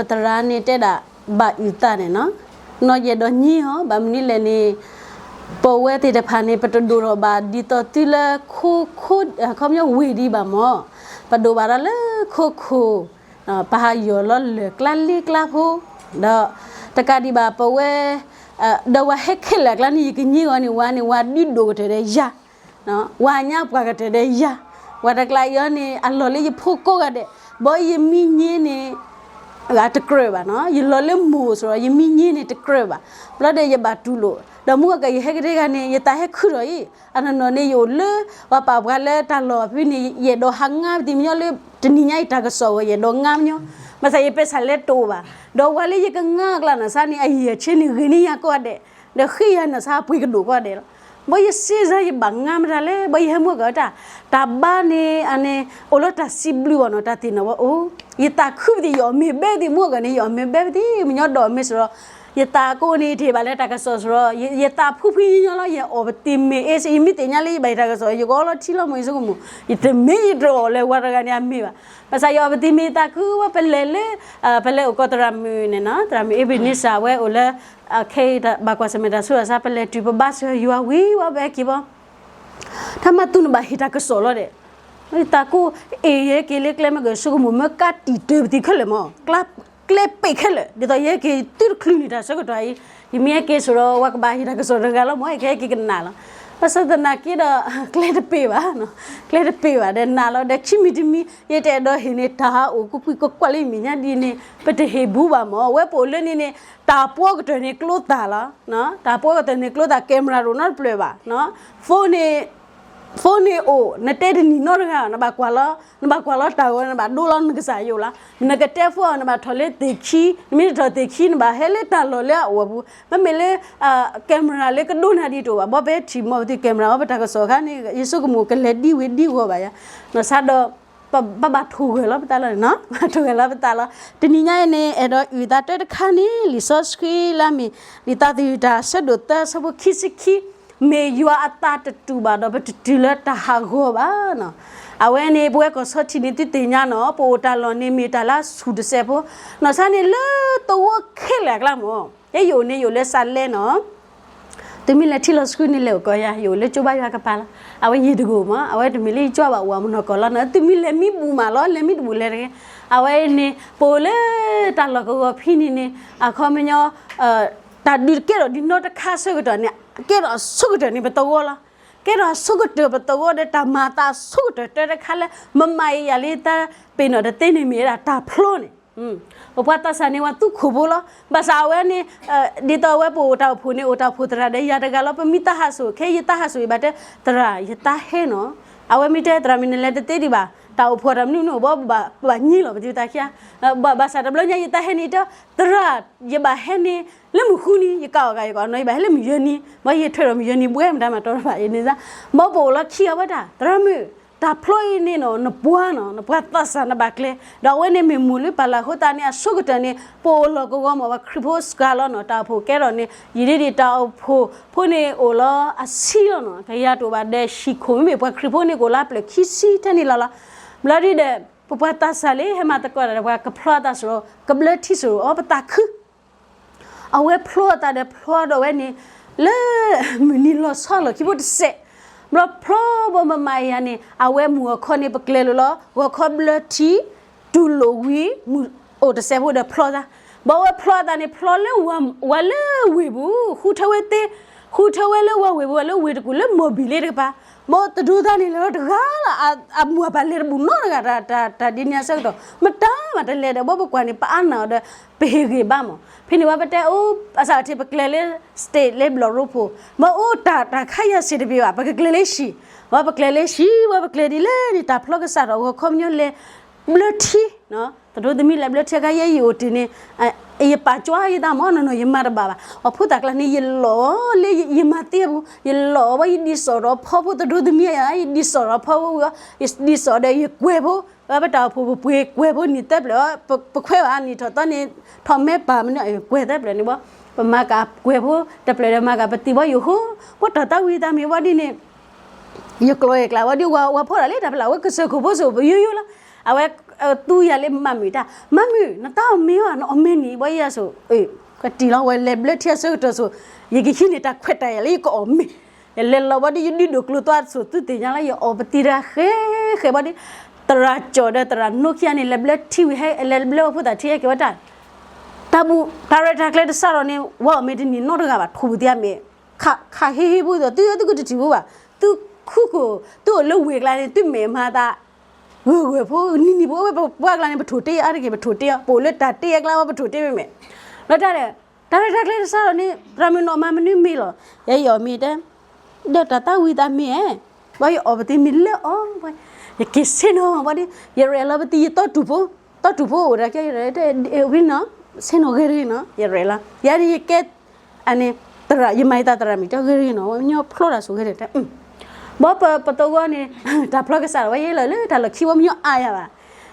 ပသရၣ်န့ၣ်တဲဒၣ် ဘၣ်အုၣ်သးန့ၣ်နီၤ, နီၢ်ယဲၢ်ဒီးညံအီၤ ဘၣ်မနုၤလဲၣ်န့ၣ် ပဝဲသ့ၣ်တဖၣ်န့ၣ် ပတဒိၣ်ထီၣ်ဘၣ်ဒ်သိးသုလၢခိခိ အခီပညီဝ့ၢ်ဒံးဘၣ်မၢ်, ပဒိၣ်ဘၣ်ဒီးလၢခိခိ ပဟးယီၢ်လီၤလၢၢ်ကျါလ့ကျါဖိ, ဒီးတကးဒံးဘၣ်ပဝဲ ဒီးဝၤဟဲခဲလၢာ်အကျါန့ၣ် ယကညံအီၤန့ၣ် ဝၤန့ၣ် ဝၤဒုဒိၣ်ကတၢၢ်ဒီးယၤ ဝၤညါပှၢ်ကတၢၢ်ဒီးယၤ, ဝၤတကျါအံၤအီၤန့ၣ် အလီၢ်လၢယဖိကိးဂၤဒဲး, ဘၣ်ယမံညံန့ၣ် ဂၤတကြၢးဘၣ်နီၤ, ယလီၤလၢမိၢ်စရီ ယမံညံန့ၣ်တကြၢးဘၣ်, ဘျီဒီးယဘၣ်တူၢ်လိာ်, ဒီးမုၢ်ဂီၤကယဟဲကတဲဂၤန့ၣ် ယသးဟဲခုၣ်ထီၣ်အံၤ, အနီၢ်နီၢ်န့ၣ်ယအိၣ်လၢ ပှၤပာ်ပှၤလၢတၢ်လီၢ်ဖဲန့ၣ် ယအဲၣ်ဒိးဟးငါပသံမညီလၢ တနံၤညါအံၤတၢ်ကစီၣ်ဂီၢ် ယအဲၣ်ဒိးငါမညီ, ဘၣ်ဆၣ်ယပဲာ်ဆၣ်လဲတအိၣ်ဘၣ်, ဒီးဝၤလၢယကငါအကျါနီၤ စးန့ၣ် အယံာ်အဆ့န့ၣ် ဂ့ၤန့ၢ်ယၤကိးဂၤဒဲး, ဒီးဃ့ယၤနီၤ စးပှ့ၤကဒိၣ်ကိးဂၤဒဲးလီၤ. ဘၣ်ယစ့စါ ယဘၣ်ငါမတၤလဲၣ်, ဘၣ်ယဟဲမုၢ်ဂီၤတၢ်, တၢ်ဘါန့ၣ် အန့ၣ် အိၣ်လၢတၢ်စံးဘျုးအီၤနီၤ တၢ်သ့ၣ်နီၣ်ဝဲအိၣ်, ယသးခုပသံ ယအီၣ်မ့ၤဘဲပသံ မုၢ်ဂီၤန့ၣ် ယအီၣ်မ့ၤဘဲပသံ မညီဒီးအီၣ်မ့ၤစရီ, ယသးကိးန့ၣ်တဟ့ၣ်ဘၣ်လၢတၢ်ကစီၣ်စရီ, ယသးဖှံဖှံညီညီလီၤ ယအီၣ်ပသံမ့ၢ်အ့စ့ ယမ့ၢ်သ့ၣ်ညါလၢယဘၣ်ဟ့ၣ်တၢ်ကစီၣ် ယကအီလီၤထံလီၤမၢ် ယဆိကမိၣ်, ယတမ့ၢ်ယတအီၣ်လၢၤဝၤတဂၤန့ၣ်အမ့ၢ်ဘၣ်, ဘၣ်ဆၣ်ယအီၣ်ပသံမ့ၢ်သးခုဝဲ ပလဲၤလၢ ပလဲၤအိၣ်ကီၢ်သရၣ်မုၣ်န့ၣ်နီၤ, သရၣ်မုၣ်အ့ဘ့ၣ်နံစၢ်ဝဲအိၣ်လၢ ခဲအံၤဘၣ်ကွၢ်ဆၢၣ်မဲာ်တၢ်ဆူးတၢ်ဆါ ပလဲၤတုၤပဘါစၢၤယွၤဝံၤဝဲ ပဟဲက့ၤဘၣ်, တၢ်မၤသူၣ်န့ၣ်ဘၣ်ဟ့ၣ်တၢ်ကစီၣ်လီၤဒီး, တၢ်ကိးအ့ၣ်ယဟဲက့ၤလၢကျဲမ့ၢ်ကဆိကမိၣ် မ့ၢ်ကးတံာ်တၢပသံခဲလၢာ်မၢ်, ကျဲပ့ၢ်ခဲလၢာ် ဒ်သိးယဟဲက့ၤသုတချုးန့ၢ်တၢ်ဆၢကတီၢ်အံၤ, ယမ့ၢ်ဟဲက့ၤစရီ ဝၤကဘၣ်ဟ့ၣ်တၢ်ကစီၣ်တဂၤလီၤမၢ် ယကဟဲက့ၤကနၣ်လီၤ, ဘၣ်ဆၣ်သနာ်က့ဒီး ကျဲတပ့ၢ်ဘၣ်, ကျဲတပ့ၢ်ဘၣ်ဒီးနးလီၤ ဒီးခံမံၤတမံၤ ယတအဲၣ်ဒိးဟ့ၣ်န့ၢ်တၢ်ဟးအိၣ်ကွ့ၢ်ကွ့ၢ်ကွၢ်လၢယမဲာ်ညါဒ်န့ၣ် ပတဟ့ၣ်ဘူးဘၣ်မၢ်, အဝဲပအိၣ်လၢန့ၣ်န့ၣ် တၢ်ပှီကတၢၢ်န့ၣ်ကျိသၣ်လီၤ, တၢ်ပှီကတၢၢ်န့ၣ်ကျိသၣ် camera တအိၣ်နီတဖျၢၣ်ဘၣ်, phone န့ၣ် phone န့ၣ်အိၣ် နတဲတနံၤနီတဂၤ နဘၣ်ကွၢ်လီၤ, နဘၣ်ကွၢ်လီၤတၢ်ဂီၤ နဘၣ်ဒိလီၤနကစၢ်ယိာ်လီၤ, နကတဲ phone အီၤ နဘၣ်ထီၣ်လၢသ့ၣ်ခံ, နမ့ၢ်တထီၣ်သ့ၣ်ခံ နဘၣ်ဟဲလၢတၢ်လီၢ်လၢအအိၣ်အပူၤ, မ့မ့ၢ်လၢ camera လၢကဒိနၤဒ်တအိၣ်ဘၣ်, ဘၣ်ပဟဲထံၣ်မီၢ်ပသံ camera အီၤ ပတၢ်ကစီၣ်အခါန့ၣ် ယဆိကမိၣ်ကလဲၤဒ်ဝ့ၤဒ်ဝီၤဘၣ်ယၤ, နီၢ်စါဒီး ဘၣ်ဘၣ်ထိၣ်ဂၢၢ်လီၤပသးလီၤန့ၣ်နီၤ, ဘၣ်ထိၣ်ဂၢၢ်လီၤပသးလီၤ, တနံၤညါအံၤန့ၣ် အဲၣ်ဒိးအုၣ်သးတၢတခါန့ၣ် လံာ်စီဆှံလၢအမ့ၢ် လံာ်သးသယုၢ်တၢ် ဆၢဒိၣ်သၢဆၢဖိခံဆံခံ, မ့ၢ်ယွၤအသးတတူာ်ဘၣ်ဒီး ပတတုၤလၢတၢ်ဟးဂီၤဘၣ်နီၤ, အဝဲန့ၣ် ပဝဲကီၢ်ဆီထံးန့ၣ် သုသ့ၣ်ညါနီၤ ပအိၣ်တၢ်လီၢ်န့ၣ်မ့ၢ်တၢ်လၢအဆူၣ်တစဲးဖိ, နီၢ်စါန့ၣ်လၢသဝီခဲလၢာ်အကျါမၢ်, ယဲယအိၣ်န့ၣ် ယအိၣ်လၢစးလဲနီၤ သုမ့ၢ်လဲၤထံလီၤဆှုန့ၣ် လဲၤအိၣ်ကီးယၤ, ယအိၣ်လၢကၠိဘါယွၤကပၤလီၤ, အဝဲယံာ်တဂိၢ်မး အဝဲတမ့ၢ်လၢယကၠီဘၣ် အိၣ်မနီၢ်ကီၢ်လီၤနီၤ, သုမ့ၢ်လဲၤမံဘူၣ်မးလီၤ လဲၤမံတဘူၣ်လဲၤတဂ့ၤ, အဝဲန့ၣ် ပအိၣ်လၢတၢ်လီၢ်ကဝီၤဖဲန့ၣ်န့ၣ် အခီပညီ တၢ်ဒုးကဲထီၣ်ဒ်နီၢ်တခါအဆိကတၢၢ်န့ၣ် ကဲထီၣ်အဆိကတၢၢ်န့ၣ် ပသဝီလီၤ, ကဲထီၣ်အဆိကတၢၢ်ပသဝီဒီး တၢ်မၤသးအဆိကတၢၢ်တၢတခါလၢ မမၤအံၤယၤလၢတၢ်ပ့ၤနီၣ်တသ့န့ၣ် မ့ၢ်ဝဲဒၣ်တၢ်ဖျီန့ၣ် ပပှၤသးစၢ်န့ၣ် ဝဲသူခိၣ်ဖိလီၤ. ဘၣ်ဆၣ်အဝဲန့ၣ် ဒ်သိးအဝဲပအိၣ်တၢ်အိၣ်ဖှိၣ်န့ၣ် အိၣ်တၢ်အိၣ်ဖှိၣ်သရၣ်ဒီးယၤတဂၤလီၤ. ပမ့ၢ်သးဟးဆူၣ် ခဲအံၤယသးဟးဆူၣ်အံၤဘၣ်တဲ သရၣ် ယသးဟဲနီၤ. အဝဲမ့ၢ်တဲသရၣ်မုၣ်န့ၣ် လဲၤတသ့ဒံးဘၣ်, တၢ်အိၣ်ဖှိၣ်တၢ်မနုၤမနုၤအိၣ်ဘၣ် ပဘၣ်ညံလီၤ ပသံပသးခံဂၤ. ဘၣ်ဆၣ်တဘျီညါယသးဟဲန့ၣ်တဲ သရၣ် ယဘၣ်ဟဲန့ၣ် လၢမုၢ်ဃုနံၤ ယကးအီၣ်ကးယကီးနီၤ ယဘၣ်ဟဲလၢမုၢ်ယဲၢ်နံၤ ဘၣ်ယထွဲဒီးမုၢ်ယဲၢ်နံၤ ဘှဲမတၤမးတီတဘၣ်အံၤန့ၣ်စ့ၢ်. ဘၣ်ပအိၣ်လီၤခံအဝဲဒၣ် သရၣ်မုၣ် တၢ်ဖျီအံၤန့ၣ်နီၤ နပှၤနီၤ နပှၤသးစၢ်နဘၣ်ကျဲၤ ဒီးအဝဲန့ၣ်မ့ၢ်မိၢ်လၢပၢ်လၢအဃိသတးန့ၣ် အဆိကတၢၢ်န့ၣ် ပအိၣ်လီၢ်ကဝီၤမး ပှၤခရံာ်ဖိစှၤလီၤနီၤ တၢ်အိၣ်ဖှိၣ်ကဲထီၣ်န့ၣ် ယံာ်ဒ်ဒံး တၢ်အိၣ်ဖှိၣ်ဖိန့ၣ်အိၣ်လီၤအဆံလီၤနီၤ ကယၤတအိၣ်ဘၣ်ဒီးဟံၣ်ခိၣ် မ့မ့ၢ်ပှၤခရံာ်ဖိန့ၣ်ကအိၣ်လၢအဖျၢၣ်ခံဆံထဲန့ၣ်လီၤလီၤ. ဘျီဒ်ဒီး ပပှၤသးစၢ်လၢဟဲမၤသကိးတၢ်ဒီးပှၤကဖျီအသးစရီ ကဘျၢထံစရီ အီၤပသးခု အဝဲဖျီအသးဒီးဖျီဒီးဝဲန့ၣ် လၢ မုၢ်နံၤလီၤဆီလီၤခံဖိတစဲး ဘျီဖျီဘၣ်မမၤယၤန့ၣ် အဝဲမုၢ်ဂီၤခီန့ၣ် ပကျဲၤလိာ်လီၤ ဂီၤခီဘျၢထံ တူၢ်လိာ်ဝံၤ မုၢ်အိၣ်တစဲးဖိဒီးဖျီသး ဘၣ်ဝဲဖျီအသးန့ၣ် ဖျီလၢဝၤလၢဝ့ၢ်ပူၤ ဃုထၢဝဲသ့ ဃုထၢဝဲလၢဝၤဝ့ၢ်ပူၤ လၢဝ့ၢ်တကူၣ်လၢမီၢ်ဘံၣ်လ့တကပၤ ဘၣ်တဒိသးန့ၣ်လီၤတဂၤလီၤ အမုၢ်အပၢ်လဲၤတဘူၣ်နီတဂၤ တၢ်ဒ်န့ၣ်အဆၢကတီၢ် မတၤမးတလဲၤဒီး ဘၣ်ပကွၢ်န့ၣ် ပအါနၢ်အီၤဒီး ပဟ့ၣ်ဂ့ၢ်ဘါမး ဖဲန့ၣ်ဝဲပတဲအိၣ် အစးထံးပကျဲၤလၢ state လၢဘျီၣ်ရိဖှိၣ် ဘၣ်အိၣ်တၢ်တၢ်ခါယၤစ့ၢ်တဘ့ၣ်ဘၣ် ပကကျဲၤလၢဟံၣ် ဝဲပကျဲၤလၢဟံၣ် ဝဲပကျဲၤဒ်လဲၣ်န့ၣ် တၢ်ဖျီကစးထီၣ်ဂီၤခီပညီလဲၤ ဘျၢထံ သဒိသမံလၢဘျၢထံအခါ ယဲယအိၣ်တ့ၢ်န့ၣ် ယပာ်ကွၢ်ယသးမ့ၢ်နီၢ်နီၢ် ယမၤတဘၣ်ဘၣ် အဖိသၣ်ကျါန့ၣ် ယလီၤလၢယမၤသ့အပူၤ ယလီၤဝဲယဒံးစီၣ်ဒီးဖီဖိသဒိသမံယၤ ယဒံးစီၣ်ဒီးဖီဖိဝံၤ ယဒံးစီၣ်ဒီးယကွဲးဖိ ဝဲပတၢ်အိၣ်ဖှိၣ်ပပှ့ၤကွဲးဖိနံၣ်သၢဖျၢၣ် ပခွဲးဘၣ်နံၣ်ထီၣ်သီန့ၣ် ထီၣ်မဲပၢ်မနုၤ ကွဲးသၢဖျၢၣ်န့ၣ်ဘၣ် ပမၤကကွဲးဖိတဖျၢၣ်ဒီးမၤကပသံဘၣ်ယိၣ်ဃိ ပှၤတၢ်သးဝံၣ်သးမ့ၢ်ဝဲဒ်န့ၣ် ယကျိၤယကျဲဝဲဒ်ဝဲ ဝဲဖီတၢ်လၢတၢ်ဖျါ ဝဲကစၢၢ်ခိၣ်ဖိစိၤပယိယိလီၤ အဝဲ သူယၤလၢမၤမုာ်တၢ်, မၤမုာ် နတၢ်အီၣ်မ့ၤအီၤ နအီၣ်မ့ၤန့ၣ် ဘၣ်ယဲၢ်ဆိ, ကတံၢ်လီၤ ဝဲလဲၤဘျၢထံအဆၢကတီၢ်ဆိ, ယကဟံးန့ၢ်တၢ်ခွဲးတၢ်ယာ်လၢယကအီၣ်မ့ၤ, ယလဲၤလီၤဘၣ်ဒီး ယဒုးဒိၣ်ကျိၤသွါဆိ သုသ့ၣ်ညါလၢယအီၣ်ပတံၤတဂၤဃဲဃဲဘၣ်ဒီး, သရၣ်ကၠီဒီးသရၣ်နိခံဂၤန့ၣ် လဲၤဘျၢထံဝံၤဟဲ လဲၤဘျၢဝဲဖိသၣ်ထံဟဲက့ၤဝဲတၢ် တၢ်ဘူၣ် တၢ်ရဲၣ်တၢ်ကျဲၤတစးထီၣ်န့ၣ် ဝဲအီၣ်မ့ၤတနံၤနီတဂၤဘၣ် ထိၣ်ပူၤသ့အမ့ၢ်, ခးဟ့ဟ့ဖိသီ သုသုကတထံၣ်ဖိဘၣ်, သုခူၣ်ခိၣ် သုအိၣ်လၢဝ့ၢ်ကျါန့ၣ် သုမဲာ်မၤသး, ဂၢၢ်ဂၢၢ်ဖိ နံၤနံၤဖိ အိၣ်ဝဲပပှၢ်ကျါန့ၣ် ပထိၣ်တ့အါတက့ၢ် ပထိၣ်တ့အီၤ ပအိၣ်လၢတၢ်တ့အကျါဝဲ ပထိၣ်တ့မ့ၢ်မ့ၢ်, လီၤတၢ်ဒီး တၢ်ရဲၣ်တၢ်ကျဲၤတစးထီၣ်န့ၣ် သရၣ်မုၣ်နီၢ်မၤမနုၤမ့ၢ်လီၤ, ယဲယအီၣ်မ့ၤတဲ ဒီးတၢ်သၣ်ဝံၤသးမ့ၢ်ဧါ, ဘၣ်ယအီၣ်ပတံၤမ့ၢ်လၢအီၤ, ယက့ၤဆ့ၣ်နီၤဘၣ်ဒီး ယရဲၣ်လီၤပတံၤ ယတီၢ်တူၢ်ဖိ, တီၢ်တူၢ်ဖိအိၣ်ဒီးကဲ ယရဲၣ်လီၤ ဝံၤနီၤ, ဆ့ၣ်နီၤဂ့ၤတဂ့ၤနီၤ ယရဲၣ်လီၤ, ယၤဒီးယကဲ အန့ၣ် သရၣ် ယမၤယသးသရၣ်မုၣ် ကၠီဂ့ၤတဂ့ၤနီၤ ဝဲမညီဖျီတၢ်ဆိၣ်ဂ့ၤတတဲ, ဘၣ်ပတဂီၢ်န့ၣ် တၢ်ဖျီကစးထီၣ်ဝဲယဲလၢာ်လၢတၢ်လီၢ်ခံဝဲမညီအါယၤဘၣ်,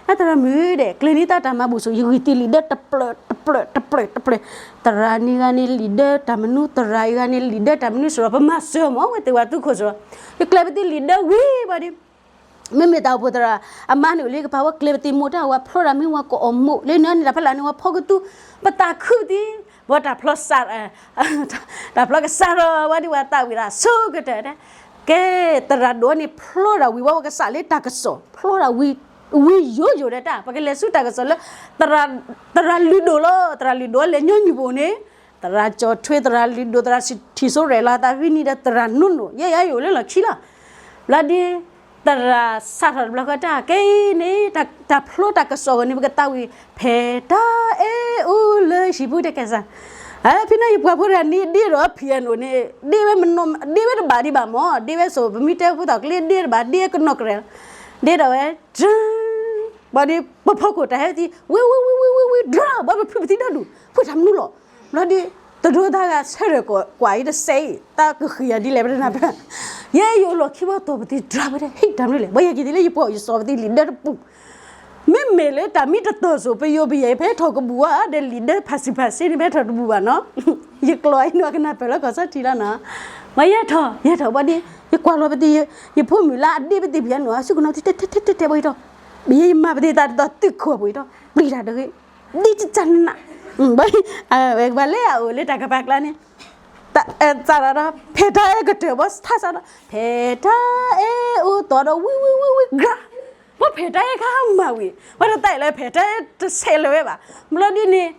အသရၣ်မုၣ်ဒီး ကျဲၤန့ၢ်တၢ်တၢ်မၤဘူၣ်ဆိ ယဂံၢ်တံၢ်လံာ်ဒၢတပျၢၤ တပျၢၤ တပျၢၤ တပျၢၤ, သရၣ်န့ၣ်ဂၤန့ၣ်လံာ်ဒၢတၢ်မနုၤ သရၣ်အံၤဂၤန့ၣ်လံာ်ဒၢတၢ်မနုၤစရီ ပမၤစၢၤမ့ၢ်ဝဲသ့ၣ်ဝဲသူခိၣ်စရီ, ယကျဲၤပတံၤလံာ်ဒၢဝံၤဘၣ်ဒီး မ့မ့ၢ်တၢ်အိၣ်ဖှိၣ်သရၣ် အမါန့ၣ်အိၣ်လၢကပၤဝဲကျဲၤပတံၤမိၢ်တၢ်ဝဲဖျီတၢ်မ့ၢ်ဝဲကအီၣ်မိၢ်လၢန့ၣ်န့ၣ် တၢ်ဖဲလၢန့ၣ်ဝဲဖီကသူ ပသးခုပတံၤ, ဘၣ်တၢ်ဖျီစး တၢ်ဖျီကစးထီၣ်ဝဲဒ်ဝဲသးဝံၤတၢ်ဆိကတၢၢ်တဲ, ကဲ သရၣ်ဒိၣ်န့ၣ်ဖျီတၢ်ဝံၤဝဲ ဝဲကစးလၢတၢ်ကစီၣ် ဖျီတၢ်ဝံၤ ဝံၤယိယိဒဲးတၢ် ပကလဲၤဆူတၢ်ကစီၣ်လၢ သရၣ်လုၢ်ဒိၣ်လီၤ သရၣ်လုၢ်ဒိၣ်လဲၤညီနုၢ်ပူၤန့ၣ် သရၣ်ကၠီထွ့ သရၣ်လုၢ်ဒိၣ် သရၣ်ထံၣ်စိရဲၣ်လီၤ သးဝံၤနံၤဒီးသရၣ်နိၣ်နိၣ် ယဲယၤယအိၣ်လၢလီၢ်ခံလီၤ. ဘျီဒ် သရၣ်စးထီၣ်တဘျီဃီတၢ် ကဲအံၤန့ၣ် တၢ်ဖျိတၢ်ကစီၣ်ဂီၢ်န့ၣ် ပကသးဝံၤ ဖဲတၢ်အဲၣ်အူလၢဟံၣ်ပူၤတကဲစး ဖဲန့ၣ်ယပှၤဖိတဂၤန့ၣ် ဒ့ဒီးဖံးအနိၣ်န့ၣ် ဒ့ဝဲမနီၢ် ဒ့ဝဲတဘၣ်ဒံးဘၣ်မၢ် ဒ့ဝဲစိ ပမ့ၢ်တဲဖိသၣ်ကျ့ ဒ့တဘၣ် ဒ့ကနီၢ်ကရဲၣ် ဒ့ဒီးဝဲ တြၢ ဘၣ်ဒီး ပဖီခိၣ်တၢ်ဟဲသံ ဝံ ဝံ ဝံ ဝံ ဝံ ဒြၢ ဘၣ်ပဖုးပသံတၢ်ဒူၣ် ဖုးတၢ်မနုၤလီၤ. ဘျီဒီး တဒိတၢ်ဂၤဆၢထၢၣ်ကွၢ်အံၤတစဲးအံၤ တၢ်ကဃံၤယၤဒ်လဲၣ်ပတနၢ်ပၢၢ် ယဲယအိၣ်လီၢ်ခံဘၣ်တီၢ်ပသံဒြၢဝဲဒၣ် ဟ့ၣ်တၢ်မနုၤလဲၣ် ဘၣ်ယက့ၤသံလၢယပှၤအီၣ်ယစီၣ်ပသံလံာ်ဒၢတပူၤ မ့မ့ၢ်လၢတၢ်မံတတီၤစိၤ ပယိၤပယဲၢ်ဖဲထီၣ်ကဘူၣ်ဝဲဒီးလံာ်ဒၢဖးစံးဖးစ့န့ၣ် ဖဲထီၣ်တဘူၣ်ဘၣ်နီၤ ယကျိၤအံၤန့ၣ် အကနၢ်ပၢၢ်လၢကီၢ်စၢ်ထံလီၤနီၤ မ့ၢ်ယဲထီၣ် ယဲထီၣ်ဘၣ်ဒီး ယကွၢ်လီၤပသံ ယဖိမုၣ်လၢအဒ့ပသံဖံးအနိၣ် အစုကနီၤသံတဲတဲတဲတဲတဲဘၣ်ယဲထီၣ် ယမၤပသံသးတတီၤသုးခိၣ်ပှ့ၤထီၣ် ပျံၤတၢ်တဂ့ၤ ဒ်တၢ်နးနး ဘၣ် ဝဲကဘၣ်လဲၣ်အအိၣ်လၢတၢ်ကပၤကျါန့ၣ် စးထီၣ်ဒီး ဖဲတၢ်အဲၣ်ကတၢၢ်ဘၣ်ထါစးဒီး ဖဲတၢ်အဲၣ်အိၣ်တီဒီး ဝံ ဝံ ဝံ ဝံ ကြၢး ဘၣ်ဖဲတၢ်အဲၣ်ခါမၤဝံၤ ဘၣ်တၢ်အဲၣ်လၢဖဲတၢ်အဲၣ်တဆဲးလၢၤဝဲဘၣ် ဘျီဒ်န့ၣ်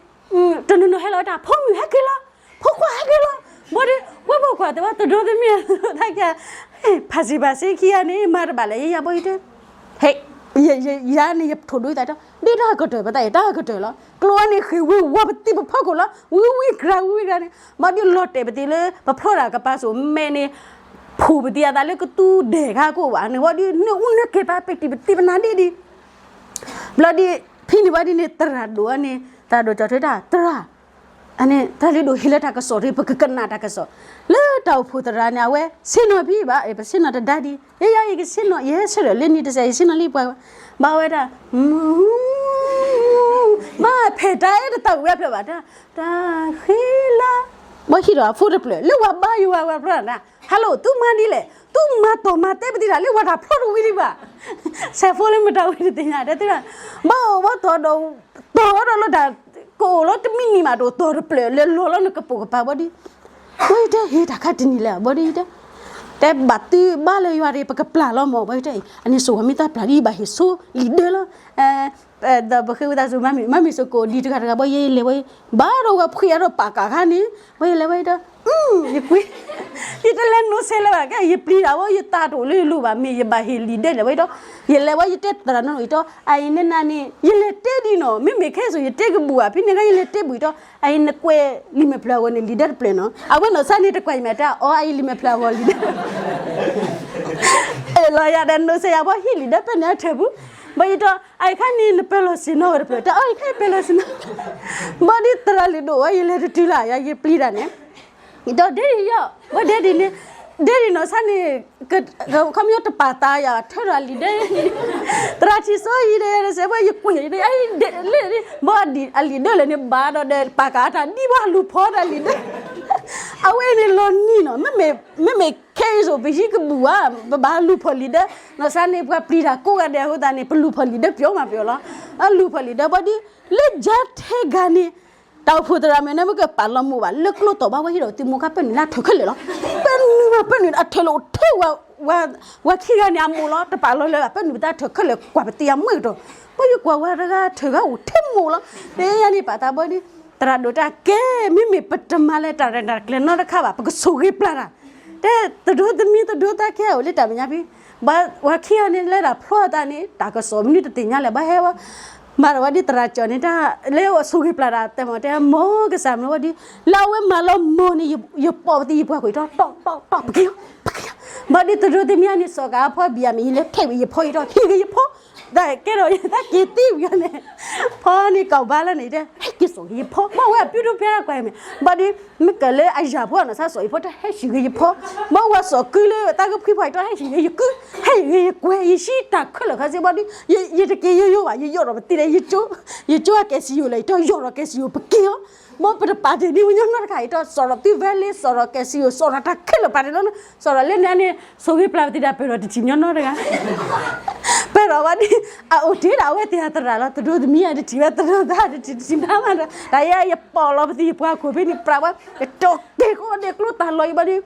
တနီၤနီၤဟဲလီၤဝဲတၢ် ဖိမုၣ်ဟဲက့ၤလီၤ ဖိခွါဟဲက့ၤလီၤ ဘၣ်ဒီး ဝဲဖိခွါတဲဝဲတဒိတမ့ၢ် တၢ်က ဖးစံးဖးစ့ခံဂၤန့ၣ် မၤတဘၣ်လဲၣ် ယယၤဘၣ်ယတဲ ဟဲ ယၤန့ၣ် ယထိၣ်ဒုးသးတီ ဒ်တၢ်ကတၢၢ် ပတၢ်အဲၣ်တၢ်ကတၢၢ်လီၤ ကျိၤဝဲန့ၣ် ဃ့ၢ်ဝံၤဝါပသံပဖီခိၣ်လီၤ ဝံဝံကြၤဝံဝံကြၤန့ၣ် ဘၣ်ဒီးလီၤတဲာ်ပသံလၢ ပဖျီတၢ်ကပၤစိၤမဲာ်န့ၣ် ဖှိၣ်ပသံအသးလၢကသူဒဲးခါကိးဘၣ်န့ၣ် ဘၣ်ဒီး နအိၣ်နကဲၤပာ်ပဲာ်တံၢ်ပသံပနၤဒ်ဒ် ဘျီဒီး ဖဲန့ၣ်ဘၣ်ဒ်န့ၣ် သရၣ်ဒိၣ်န့ၣ် သရၣ်ဒိၣ်ကၠီထွဲတၢ် သရၣ် အန့ၣ် တၢ်လုၢ်ဒိၣ်ဟ့ၣ်လၢတၢ်ကစီၣ်တဂ့ၤ ပကကနၣ်တၢ်ကစီၣ် လၢတၢ်အိၣ်ဖှိၣ်သရၣ်န့ၣ် အဝဲဆ့ၣ်နီၤဖံဘၣ် ပဆ့ၣ်နီၤတဒါဒံး ယဲယၤ ယကဆ့ၣ်နီၤ ယဟဲဆၢထၢၣ်လၢနံၤတစဲး ယဆ့ၣ်နီၤလံပှၤ ဘၣ်ဝဲဒၣ် ဘၣ်ဖဲတၢ်အဲၣ်တသးဝံၤဝဲဖျၢၣ်ဘၣ် တၢ် တၢ်ဃ့လၢ ဘၣ်ဟံးဒီးအဖိတဖျၢၣ် လၢဝဲဘါယွၤဝဲဖျၢၣ်နၤ ဟဲလိာ် သုမၤဒ်လဲၣ် သုမၤတီၢ်မၤတဲပသံတၢ်လၢဝဲတၢ်ဖျီတဝံၤဒံးဘၣ် စဲးဖိလၢမတၤဝံၤတသ့ၣ်ညါ တဲသ့ၣ် ဘၣ်အိၣ်ဘၣ်တီၢ်ဒီး တီၢ်ဒီးလၢတၢ် ကအိၣ်လီၤတမံၤနံၤမး တအိၣ်တီၢ်တဖျၢၣ်လၢလီၤလီၤနကပိာ်ကပၤဘၣ်ဒီး ဘၣ်ယတဲ ဟ့ၣ်တၢ်ခါတနံၤလဲၣ် ဘၣ်ဒီးယတဲ တဲဘၣ်သုဘၣ်လၢယွၤဒီး ပကပျၢ်လီၤမၢ် ဘၣ်ယတဲ အန့ၣ်စိဝဲမ့ၢ်တၢ်ပျၢ်ဒ်ဘၣ်ဟ့ၣ်ဆိလံာ်ဒၢလီၤ ဒီးပဃ့ဝံသးစူၤ မၤမ့ၢ်စိကိးဒံးတဂၤတဂၤ ဘၣ်ယဲလဲၤဝဲ ဘၣ်ဒီးဝဲဖှံအါထီၣ်ပာ်ကၤခါန့ၣ် ဘၣ်ယလဲၤဝဲဒီး ယကွံ ယတလဲၤနိးဆဲးလၢၤဘၣ် ကဲ ယပျံၤတၢ်ဝဲ ယသးတအိၣ်လၢယလိၤဘၣ် မ့ၢ်ယဘၣ်ဟ့ၣ်လံာ်ဒၢလဲၣ်ဝဲဒီး ယလဲၤဝဲ ယတဲသရၣ်နီၣ်နီၣ်အံၤတီ အအံၤနနၤန့ၣ် ယလဲၤတဲဒ်နီၤ မ့မ့ၢ်ခဲစိၤ ယတဲကဘူၣ်ဘၣ် ဖဲန့ၣ်ခါ ယလဲၤတဲဘူၣ်အံၤတီ အအံၤနကွဲးလံာ်မဲာ်ဖျၢၣ်အဂီၢ်န့ၣ် လံာ်ဒၢတဖျၢၣ်နီၤ အဝဲနီၢ်စၢ်န့ၣ်တကွၢ်ယမဲာ်တၢ် အီ အအံၤလံာ်မဲာ်ဖျၢၣ်အဂီၢ်လံာ်ဒၢ အဲၣ်လီၤယၤဒီး နိးဆဲးယၤဘၣ်ဟံၣ်လံာ်ဒၢဖဲန့ၣ်အထၢၣ်ပူၤ ဘၣ်ယတီ အအံၤခါန့ၣ် နပၢၢ်လီၤဆ့ၣ်နီၤဝဲတဖျၢၣ် တၢ်အီအံၤခါ ယပၢၢ်လီၤဆ့ၣ်နီၤ ဘၣ်ဒီးသရၣ်လုၢ်ဒိၣ်ဝဲ ယလဲၤတတုၤလၢ်ယၤ ယပျံၤတၢ်န့ၣ် ယတီ ဒဲဒံးယီၤ ဘၣ်ဒဲဒံးန့ၣ် ဒဲဒံးနီၢ်စၢ်န့ၣ် ခီပညီတပာ်သးယၤ ထၢဒီးအလံာ်ဒၢ သရၣ်ထံၣ်စိအံၤဒီး စဲးဖဲယကွံာ် ယတဲ အလံာ်ဒၢလဲၣ်န့ၣ် ဘၣ်ဒီးအလံာ်ဒၢလဲၣ်န့ၣ် ဘၣ်ဒီးဒီးပာ်ကၤတၢ်ဒံးဘၣ် လူၤဖီတၢ်လံာ်ဒၢ အဝဲန့ၣ်လီၤနံၤနီၤ မ့မ့ၢ် မ့မ့ၢ် ခဲအံၤစိၤ ပဟံၣ်ကဘူၣ်ဧါ, ပဘၣ်လူၤဖီၣ်လံၤဒၢ, နီၢ်စါန့ၣ် ပှၤပျံၤတၢ်ကိးဂၤဒဲးအဃိသတးန့ၣ် ပလူၤဖီၣ်လံၤဒၢပျီမးပျီလီၤ. အလူၤဖီၣ်လံၤဒၢဘၣ်ဒီး လၢယၤထဲဂၤန့ၣ် တၢ်အိၣ်ဖှိၣ်သရၣ်မဲာ်န့ၣ် မ့ၢ်ကပာ်လီၤမိၢ်ဘၣ် လၢကျိတီၢ်ဘၣ်ဝဲဟံၣ်ဒီးသုမိၢ်ခါ ပၢနုာ်လၢအထၢၣ်ခဲလၢာ်လီၤ. ပၢနုာ်ဘၣ် ပၢနုာ်အထၢၣ်လၢအိၣ်ထဲဝဲ, ဝဲခံဂၤန့ၣ်အမိၢ်လီၤ တပာ်လီၤလၢၤဘၣ် ပၢနုာ်ပတၢ်ထၢၣ်ခဲလၢာ် ကွၢ်ပသံအမုာ်ကတီၢ်, ပယကွၢ်ဝဲတဂၤထၢၣ်ဂၤအိၣ်ထဲမိၢ်လီၤ. တဲယၤန့ၣ် ပာ်သးဘၣ်ဒီး သရၣ်ဒိၣ်တဲကဲ မ့မ့ၢ်ပတမၤလၢတၢ်ရဲၣ်တၢ်ကျဲၤနီတခါဘၣ် ပကဆိၣ်ဂ့ၤပျၢ်တၢ် တဲ သဒိသမံသဒိသးခဲအိၣ်လၢတၢ်မဲာ်ညါဖဲ, ဘၣ်ဝဲခံဂၤန့ၣ် လၢတၢ်ဖျီအသးန့ၣ် တၢ်ကစီၣ်မနုၤတသ့ၣ်ညါလဲၣ် ဘၣ်ဟဲဝဲ, မၤဒီးဝဲဒ်သရၣ်ကၠီၣ်န့ၣ် တၢ်လၢအဆိၣ်ဂ့ၤပျၢ်တၢ် တဲမ့ၢ်တဲ မ်ကစၢ်မ့ၢ်ဝဲဒ် လၢအဝဲမၤလီၤမၢ်န့ၣ် ယပိာ်ပသံယပှၤကွံာ်တီတီတီ ပက့ၤလီၤ ပက့ၤလီၤ. ဘၣ်ဒ်သဒိသမံန့ၣ် စီၤကၤအဖီဘံၣ်အမံၤ ယလဲၤထဲးဝံၤယဖီအံၤတီ ဟံၣ်ဂ့ၤယဖီ တၢ်ကဲဒီးယတၢ်က့ၤသံဝံၤအီၤန့ၣ်, ဖီန့ၣ်ကီၢ်ဘါလၢန့ၣ် တဲ ဟဲက့ၤစီၣ်ဂ့ၤယဖီ ဘၣ်ဝဲအပျုၢ်ဒိၣ်ဖဲကွၢ်အံၤမ့ၢ်, ဘၣ်ဒီး မ့ၢ်ကလၢအယၢ်ဖိနီၢ်စါစီၣ်ယဖီ တၢ်ဟဲဟံၣ်ဂ့ၤယဖီ, ဘၣ်ဝဲစီၣ်ကုလၢတၢ်ကဖှံဖီအံၤတီ ဟဲဟံၣ်ဂ့ၤယကု, ဟဲဟံၣ်ဂ့ၤယကွဲး ယဟံးတၢ်ခဲလၢာ်ခဲဆ့ဘၣ်ဒီး ယတက့ၤယိယိဘၣ် ယယီၣ်ဒီးပသံဒီး ယကၠိအကဲစံယိၣ်လဲၣ် ယတီယီၣ်ဒီးကဲစံယိၣ် ပက့ၤလီၤ. ဘၣ်ပတပာ်တ့ၢ်ဒ်ပညီနီတဂၤအံၤတီ စီၣ်ဒီးသုဝဲလ့ စီၣ်ဒီးကဲစံယိၣ် စီၣ်ဒီးတၢ်ခဲလၢာ်ပာ်တ့ၢ်လီၤ, စီၣ်ဒီးလၢန့ၣ်န့ၣ် ဆိၣ်ဂ့ၤပျၢ်ပသံတၢ်ပၢၢ်ဒီးတထံၣ်ညီနီတဂၤ ပၢၢ်ဒီးဝဲဒ် အအိၣ်တ့ၢ်ဒီးအဝဲသ့ၣ်အသရၣ်လီၤ သဒိသမံအတထံၣ်ဝဲသရၣ်သၣ်တထံၣ်တထံၣ်ဘၣ်မးဒီး တၢ်ယဲယပိာ်လီၤပသံယပှၤခိၣ်ဖဲန့ၣ် ပြးဝဲ ယတီၢ်ကဲၤကိးဂၤဒဲးကျိတၢ်လီၢ်အံၤဘၣ်ဒီး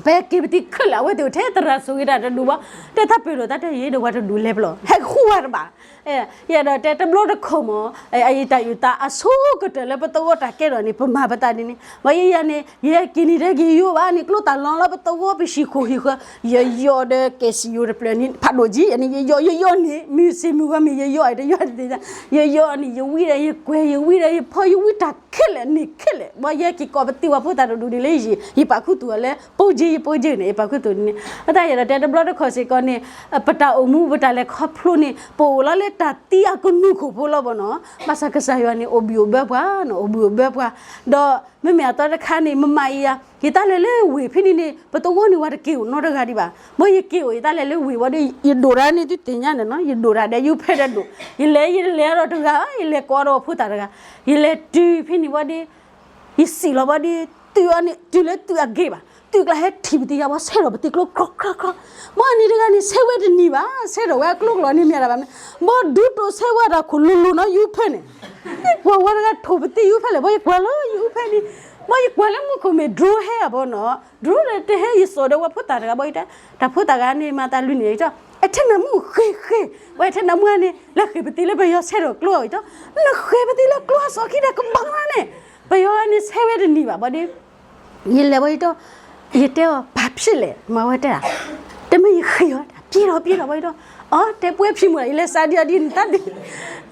ပက့ၤပသံခဲလၢာ် အဝဲသ့ၣ်အိၣ်ထဲသရၣ်ဆိၣ်ဂ့ၤတၢ်တဒူၣ်ဘၣ် တဲသးပၢၢ်ဒီးသးတဲယဲဒီးဝဲတဒူၣ်လဲၤပလီၢ် ဟဲဃူဝဲတဘၣ် ယအဲၣ်ဒိးတဲတဘျီတခီၣ်မး အယတၢ်အုၣ်သးအဆိကတၢၢ်လၢပသဝီတၢ်ကဲထီၣ်န့ၣ် ပမၤပသးဒ်န့ၣ် ဘၣ်ယဲယၤန့ၣ် ယဟဲက့ၤန့ၣ် တဟဲက့ၤယိဘၣ်န့ၣ် ကျိတၢ်လီၢ်လၢပသဝီပဟံၣ်ခိၣ်ဟံၣ်ဃၢၤ ယယီၣ်ဒီးကဲစံယိၣ်တဖျၢၣ်န့ၣ် ဖးဒိၣ်ကံ ယယီၣ်ယယီၣ်န့ၣ် မုၢ်ဆ့ၣ်မုၢ်ဂီၤမ့ၢ် ယယီၣ်တယီၣ်တသ့ၣ်ညါ ယယီၣ်န့ၣ် ယဝံဒီးယကွဲး ယဝံဒီးယဖီ ယဝံတၢ်ခဲလၢာ်န့ၣ်ခဲလၢာ် ဘၣ်ယဲက့ၤကိးပသံဝဲဖိသၣ်တဒူၣ်န့ၣ်လၢယံၤ ယပာ်ခူသူၣ်အီၤလၢ ပိက့ ယပိက့န့ၣ် ယပာ်ခူသူၣ်န့ၣ် အတၢ်ယအဲၣ်ဒိးတဲတဘျီတခီၣ်စ့ၢ်ကီးန့ၣ် ပတၢ်အိၣ်မူ ပတၢ်လဲၤခီဖျိန့ၣ် ပအိၣ်လီၤလၢတၢ်သံအကနူၢ်ခိၣ်ဖိလီၤဘၣ်နီၤ ဘၣ်ဆၣ်ကစၢ်ယွၤန့ၣ် အိၣ်ဘှံးအိၣ်ဘၢပှၤနီၤ အိၣ်ဘှံးအိၣ်ဘၢပှၤ ဒီးမ့မ့ၢ်အသီတခါန့ၣ် မမၤအံၤယၤ ယတၢ်လဲၤလၢဝ့ၢ်ဖဲန့ၣ်န့ၣ် ပသဝီန့ၣ်ဝဲတက့ၤအိၣ်နီတဂၤဒံးဘၣ် ဘၣ်ယက့ၤအိၣ်ယတၢ်လဲၤလၢဝ့ၢ်ဝံၤဒီး ယဒိၣ်တၢ်န့ၣ်သုသ့ၣ်ညါန့ၣ်နီၤ ယဒိၣ်တၢ်ဒီးယဖဲဒီးဒိၣ် ယလဲၤယလဲၤဒီးတဂၤ ယလဲၤကိးဒီးဖိသၣ်တဂၤ ယလဲၤတုၤဖဲန့ၣ်ဝံၤဒီး ယစံးလီၤဘၣ်ဒီး တုၤအီၤန့ၣ် တုၤလၢသုးအဂ့ၢ်ဘၣ် သုးကျါဟဲထံၣ်ပသံယါဘၣ် ဆဲးထီၣ်ပသံကျိ ခြီ ခြီ ခြီ ဘၣ်အနံၤတဂၤန့ၣ် ဆဲးဝဲတနံၤဘၣ် ဆဲးထီၣ်ဝဲအကျိကျိၤန့ၣ်မ့ၢ်ဒၣ်ဘၣ်မ့ၢ် ဘၣ်ဒုးတိၢ်ဆဲးဝဲဒၣ်ခိၣ်လိၤလိၤနီၤ ယူဖဲန့ၣ် ကွၢ်ဝဲတဂၤထိၣ်ပသံယူဖဲလဲၣ် ဘၣ်ယကွၢ်လၢယူဖဲန့ၣ် ဘၣ်ယကွၢ်လၢမူခိၣ်မ့ၢ် drone ဟဲအဘီနီၤ drone တဟဲယစိာ်ဒီးဝဲဖိသၣ်တဂၤဘၣ်ယတဲ တၢ်ဖိသၣ်ဂၤန့ၣ် မၤသးလွံၢ်နံၣ်ယတဲ အထဲနၤမူဃ့ဃ့ ဝဲထဲနၤမူန့ၣ် လၢဃ့ၢ်ပသံလၢပယီၤဆဲးထီၣ်ကျိအီၤယတဲ နဃ့ၢ်ပသံလၢကျိအစီၣ်ခံဒီးကဘၣ်န့ၣ် ပယီၤန့ၣ်ဆဲးဝဲတနံၤဘၣ်ဘၣ်ဒီး ယလဲၤဝဲယတဲ ယတဲအီၤ ဘာဖြစ်လဲ မၤဝဲတဲ တမ့ၢ်ယဃ့ၢ်အီၤ ပျဲထီၣ်ပျဲထီၣ်ဘၣ်ယတဲ အီ တဲပှဲၤဖံးမူဒၣ် ယလဲၤစးဒံးအီၤဒ်နတၢ်ဒုး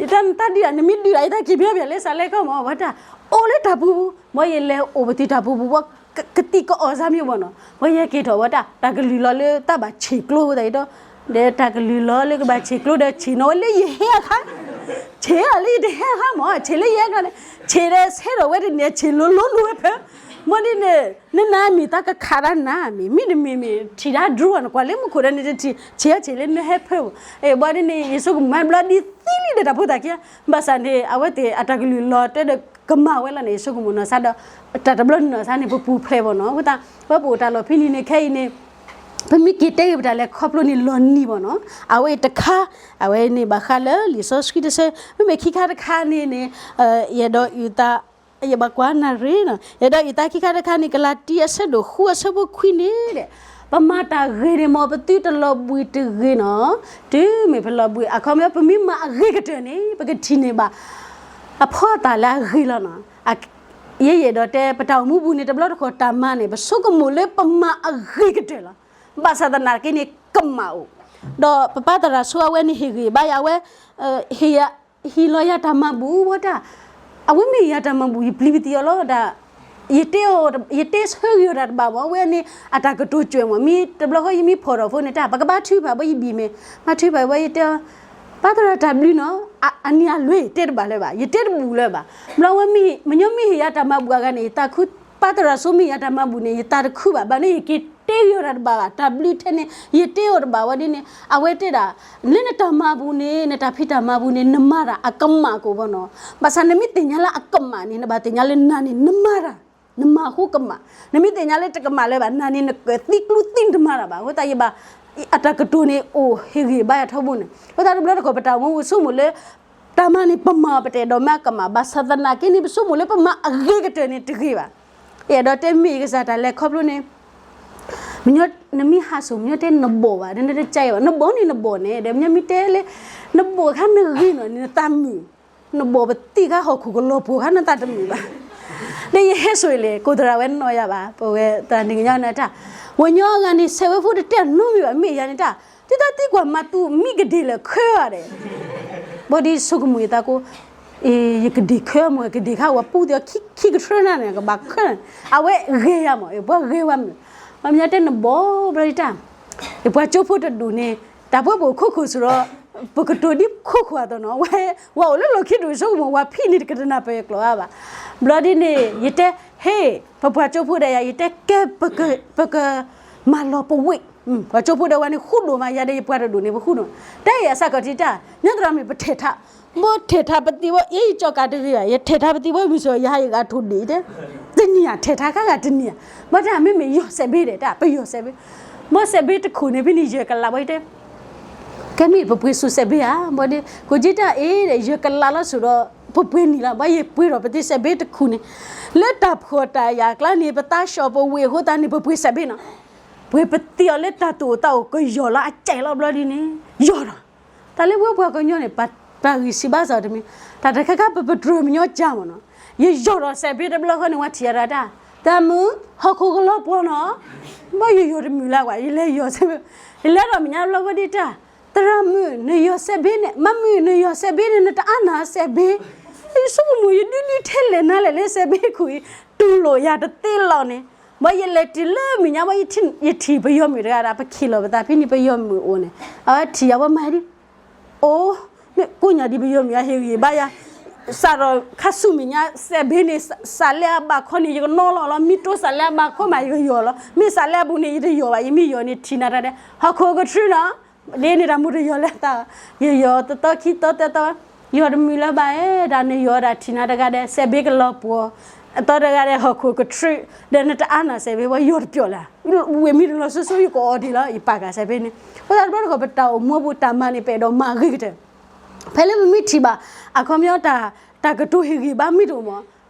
ယတၢ်နတၢ်ဒုးဒၣ် နမ့ၢ်ဒုးဒၣ် ယတၢ်က့ၤပျီပျီလဲၤစးလဲၤကီၢ်မး ဘၣ်တၢ် အိၣ်လၢတၢ်ပူၤပူၤ ဘၣ်ယလဲၤအိၣ်ပသံတၢ်ပူၤပူၤ ဘၣ်ကသံၣ်ကအီၣ်စၢ်မ့ၢ်ဘၣ်နီၤ ဘၣ်ယဲက့ၤထီၣ်ဝဲတၢ် တၢ်ကလုၢ်လီၤလၢတၢ်ဘၣ်ဆံးကျိဝဲဒၣ်ယတဲ ဒီးတၢ်ကလုၢ်လီၤလၢကဘၣ်ဆံးကျိဒီး ဆံးနီၤဝဲလၢယဟဲအခါ ဆံးလၢယတဟဲအခါမး ဆံးလၢယဟဲအခါန့ၣ် ဆံးဒီးဆဲးထီၣ်ဝဲတန့ၣ် ဆံးလိၤလိၤလိၤဝဲဖဲ မ့ၢ်ဒ်န့ၣ် နနၤမ့ၢ်တၢ်ကခးတၢ်နၤမ့ၢ် မ့ၢ်တမ့ၢ်မ့ၢ် ထံၣ်တၢ် drone နကွၢ်လၢမူခိၣ်ဒီးန့ၣ်တထံၣ် ဆံးအီၤဆံးလၢနဟဲဖဲဧိၤ ဘၣ်ဒ်န့ၣ် ယဆိကမိၣ်မၤဘျီဒ်သံလံဒီးတၢ်ဖိသၣ်ခံ ဘၣ်ဆၣ်န့ၣ် အဝဲသ့ၣ်အတၢ်ကလုၢ်လီၤတဲဒီးကမၣ်ဝဲလီၤန့ၣ် ယဆိကမိၣ်နီၢ်စါဒီး တၢ်တဘျီနီၢ်စါန့ၣ် ပပူၤဖျဲးဘၣ်နီၤ အဃိသတး ဝဲပအိၣ်တၢ်လီၢ်ဖဲန့ၣ်န့ၣ် ခဲအံၤန့ၣ် ပမ့ၢ်က့ၤတဲဂ့ၤပတၢ်လဲၤခီဖျိန့ၣ်လီၤနံၤဘၣ်နီၤ အဝဲအံၤတခါ အဝဲန့ၣ်ဘၣ်ဃးလၢလံာ်စီဆှံတဆၢ မ့မ့ၢ်ခံခါတခါန့ၣ်န့ၣ် ယအဲၣ်ဒိးအုၣ်သး ယဘၣ်ကွၢ်နၣ်ရံၣ်နီၤ ယအဲၣ်ဒိးအုၣ်သးခံခါတခါန့ၣ် ကလၤတံ အဆၢဒိၣ်ဃု အဆၢဖိခွံန့ၣ်ဒီး ပမၤတၢ်ဂ့ၤန့ၣ်မ့ၢ် ပသုတလီၤဘှံးတဂ့ၤနီၤ တုၤမ့ၢ်ပလီၤဘှံး အခီပညီ ပမ့ၢ်မၤအဂ့ၤကတၢၢ်န့ၣ် ပကထံၣ်န့ၢ်ဘၣ် အဖီအသၣ်လၢအဂ့ၤလီၤနီၤ ယအဲၣ်ဒိးတဲ ပတၢ်အိၣ်မူပူၤန့ၣ် တဘျီတခီၣ်တၢ်မၤန့ၣ် ပဆိကမိၣ်လၢပမၤအဂ့ၤကတၢၢ်လီၤ ဘၣ်ဆၣ်သနာ်က့န့ၣ် ကမၣ်အိၣ် ဒီးပပၢ်သရၣ်ဆိအဝဲန့ၣ် ဟ့ၣ်ဂံၢ်ဘါယၤဝဲ ဟ့ၣ်ယၤ ဟ့ၣ်လီၤယၤတၢ်မၤဘူၣ်ဝဲတၢ် အဝဲမ့ၢ်ဟ့ၣ်ယၤတၢ်မၤဘူၣ် ယပျံၤပသံအီၤလီၤဒၣ် ယတဲအီၤ ယတဲဆၢဂ့ၤအီၤတၢ်တဘၣ်မ့ၢ် အဝဲန့ၣ် အတၢ်ကတိၤစၢၤမ့ၢ် မ့ၢ်တဘျီဃီယမ့ၢ်ဖီၣ်ထီၣ်ဖိန့ၣ်တၢ် ပကဘါထုကဖၣ်ဘၣ် ယဘံၣ်မ့ၢ် ဘါထုကဖၣ်ဘၣ် ယတဲအီၤ ပၢ်သရၣ်တၢ်ဘျုးနီၤ အနံၤအလွဲၢ်တဲတဘၣ်လၢၤဘၣ် ယတဲတဘူၣ်လၢၤဘၣ် ဘျီဝဲမ့ၢ် မညီမ့ၢ်ဟ့ၣ်ယၤတၢ်မၤဘူၣ်အဂၤန့ၣ် ယသးခု ပၢ်သရၣ်ဆိမ့ၢ်ဟ့ၣ်ယၤတၢ်မၤဘူၣ်န့ၣ် ယသးတခုဘၣ် ဘၣ်န့ၣ် ယက့ၤတဲဂ့ၤအီၤတၢ်တဘၣ်ဘၣ် တၢ်ဘျုးထဲန့ၣ် ယတဲအီၤတဘၣ်ဝဲဒ်န့ၣ် အဝဲတဲဒၣ် လၢနတၢ်မၤဘူၣ်န့ၣ် နတၢ်ဖံးတၢ်မၤဘူၣ်န့ၣ် နမၤတၢ်အကမၣ်ကအိၣ်ဘၣ်နီၤ ဘၣ်ဆၣ်နမ့ၢ်သ့ၣ်ညါလၢအကမၣ်န့ၣ် နဘၣ်သ့ၣ်ညါလၢနၤန့ၣ် နမၤတၢ် နမၤဃိကမၣ်, နမ့ၢ်သ့ၣ်ညါလၢတကမၣ်လၢၤဘၣ် နၤန့ၣ်နကသံကျူသံတမၤတၢ်ဘၣ်. အဃိသတးယဘၣ် အတၢ်ကတိၤန့ၣ်အိၣ်ဟ့ၣ်ဂံၢ်ဘါယၤထီဘိန့ၣ်. အဃိသတးတဘျီတခီၣ် ပတၢ်အိၣ်မူပဆိကမိၣ်လၢ တၢ်မၤန့ၣ်ပမၤအီၤ ပတအဲၣ်ဒိးမၤကမၣ် ဘၣ်ဆၣ်သနာ်က့န့ၣ် ပဆိကမိၣ်လၢပမၤအဂ့ၤကတၢၢ်န့ၣ်တဂ့ၤဘၣ်. ယအဲၣ်ဒိးတဲမ့ၢ်ယကစၢ်တၢ်လဲၤခီဖျိန့ၣ် မညီ နမ့ၢ်ဟးစိာ် မညီတဲနဘီၣ်ဘၣ် နတကဲဘၣ် နဘီၣ်န့ၣ်နဘီၣ်န့ၣ် ဒီးမညီမ့ၢ်တဲလၢ နဘီၣ်ခါနဂ့ၤနီၤန့ၣ် နသးမုာ်, နဘီၣ်ပသံၣ်ခါဟီၣ်ခိၣ်ကလီၤပှီၤခါ နသးတမုာ်ဘၣ်. ဒီးယဟဲစိာ်အံၤလဲၣ် ကိးသရၣ်ဝဲနီၢ်ယၤဘၣ် ပဝဲသရၣ်နံၤကညီန့ၣ်တၢ် ဝဲညီအဂၤန့ၣ် ဆဲးဝဲဖိတတဲနီတမံၤဘၣ် မ့ၢ်ယၤန့ၣ်တၢ် သုသးသံကွၢ်မၤသူမံကဒ့ၣ်လၢာ်ခဲဂၤဒီး ဘၣ်ဒီးဆိကမိၣ်ယသးကိး ယကဒ့ၣ်ခဲမ့ၢ် ကဒ့ၣ်ခါဝဲပူသ့ၣ်အီၤ ခံကထြၢနၤန့ၣ် ကဘၣ်ခဲန့ၣ် အဝဲဂ့ၤယၤမ့ၢ် ပှၤဂ့ၤဝဲမုာ်, မညီတဲနဘီၣ်ဘျီဒ်တၢ် ယပှၤကၠိဖိတဒူၣ်န့ၣ် တၢ်ပှဲပအိၣ်ခိခိၣ်စ့ၢ်ဒီး ပကတိၤဒ်ခိခိၣ်အသိးနီၤ ဝဲ ဝဲအိၣ်လၢလီၢ်ခံဒူၣ်ဆိကမိၣ် ဝဲဖံးန့ၣ်တကတနၢ်ပၢၢ်ကျိာ်အါဘၣ်. ဘျီဒ်န့ၣ် ယတဲ ဟ့ၣ် ပပှၤကၠိဖိဒီးယၤ ယတဲကဲ ပက ပကမၤလီၤပဝ့ၢ် ပှၤကၠိဖိဒီးဝဲန့ၣ် ဃူဒိၣ်မး ယၤဒီးယပှၤတဒူၣ်န့ၣ် ပဃူဒိၣ်မး တၢ်အံၤအစးကီးထံတၢ် ညီသရၣ်မုၣ်ပထဲးထး ဘီထဲးထးပသံဘီ အ့ ယကၠီကးတဂ့ၤဘၣ် ယထဲးထးပသံဘီ မုၢ်စ့ၢ် ယဟးယဂၤထိၣ်ဒံးတဲ တနံၤဧါ ထဲးထးခါဂၤတနံၤဧါ ဘီတၢ်မ့မ့ၢ်ယီၤစဲးဘ့ဒဲးတၢ် ပယီၤစဲးဘ့ ဘီစဲးဘ့တခိၣ်န့ၣ် ဖဲန့ၣ်ယဲၢ်ကလးဘီယတဲ ကဲမ့ၢ်ပပှ့ၤစူးစဲးဘ့ဧါ ဘီဒီး ကိးက့တၢ်အ့ဒီး ယဲၢ်ကလးလီၤစ့ၢ်ဒီး ပပှ့ၤနံၣ်လီၤ ဘီယပှ့ၤထီၣ်ပသံစဲးဘ့တခိၣ်န့ၣ် လၢတၢ်ဖှီၣ်တၢ်ယာ်အကျါန့ၣ် ပသးဆှီၣ်ပဝ့ၢ်အဃိသတးန့ၣ် ပပှ့ၤစဲးဘ့နီၤ ပှ့ၤပသံအီၤလၢတၢ်သူၣ်အိၣ်သးအိၣ်ကယီၤလီၤ အကဲလီၤဘျီဒ်န့ၣ် ယီၤဒီး တၢ်လၢပဝဲပှၤကညီန့ၣ် ပဂံၢ်စံးဘါစ့ၢ်တမံၤ တၢ်တခါခါပပတြၢၤမညီကၢ်မ့ၢ်နီၤ ယယီၤဒီးစဲးဘ့တဘျီဃီန့ၣ် ဝဲထံၣ်ယၤဒီးတၢ် သရၣ်မုၣ် ဟီၣ်ခိၣ်ကလီၤပှီၤနီၤ ဘၣ်ယယီၤတမုာ်လၢၤကွၢ် ယလဲၤယီၤစဲးဘ့ ယလဲၤဒီးမဲာ်ညါတဘျီဃီဒ်တၢ် သရၣ်မုၣ် နယီၤစဲးဘ့န့ၣ် မါမုၣ် နယီၤစဲးဘ့န့ၣ် နတအါနၤစဲးဘ့ ယဆိကမိၣ်ယဒုဒုထဲလဲၣ်နၤလဲၣ်လၢစဲးဘ့ခိၣ်အံၤ တူၢ်လိာ်ယၤတသ့လီၤန့ၣ် ဘၣ်ယလဲၤတုၤလၢမဲာ်ညါဘၣ် ယထံၣ်ပယီၤမုၣ်တဂၤဒီး ပခ့ၣ်လီၤပသးဖဲန့ၣ် ပယီၤမုၣ်အိၣ်န့ၣ် အဝဲထံၣ်ယၤဝဲမၤဒ် အိၣ် မ့ၢ်ကိးညါဒ်ပယီၤမုၣ်အဟ့ၣ်ဂံၢ်ဘါယၤ စးထီၣ်ခါဆူမဲာ်ညါ စဲးဘ့န့ၣ် စးလဲအဘးခီန့ၣ် ယကနီၤလီၤလီၤ မ့ၢ်တိစးလဲအဘးခီမး ယကယီၤလီၤ မ့ၢ်စးလဲအဘူးန့ၣ် ယတယီၤဘၣ် ယမ့ၢ်ယီၤန့ၣ် ထံၣ်နၤတဂၤဒဲး ဟီၣ်ခိၣ်ကထြူနီၤ ဒ်န့ၣ်တၢ်မူတယီၤလၢသး ယယီၤတသီခံသီသၢသီ ယီၤတမုာ်လၢၤဘၣ်အဲၣ် တၢ်နယီၤဒၣ်ထံၣ်နၤတဂၤဒဲး စဲးဘ့ကလီၤပှီၤ အသီတဂၤဒဲး ဟီၣ်ခိၣ်ကထြူ ဒီးနတအါနၤစဲးဘ့ ဝဲယီၤတပျီၢ်လၢ် ဝ့ၢ်မံတလီၤစိၤစိၤ ယကအီၣ်ဒံးလီၤ ယပာ်ကၤစဲးဘ့န့ၣ် အဃိသတးတဘျီတခီၣ် ပတၢ်အိၣ်မူအပူၤ တၢ်မၤန့ၣ် ပအဲၣ်ဒိးမၤအဂ့ၤကတၢၢ် ဖဲလၢပမ့ၢ်ထံၣ်ဘၣ် အခီပညီ တၢ်ကတိၤဟ့ၣ်ဂံၢ်ဘါမ့ၢ်တအိၣ်မး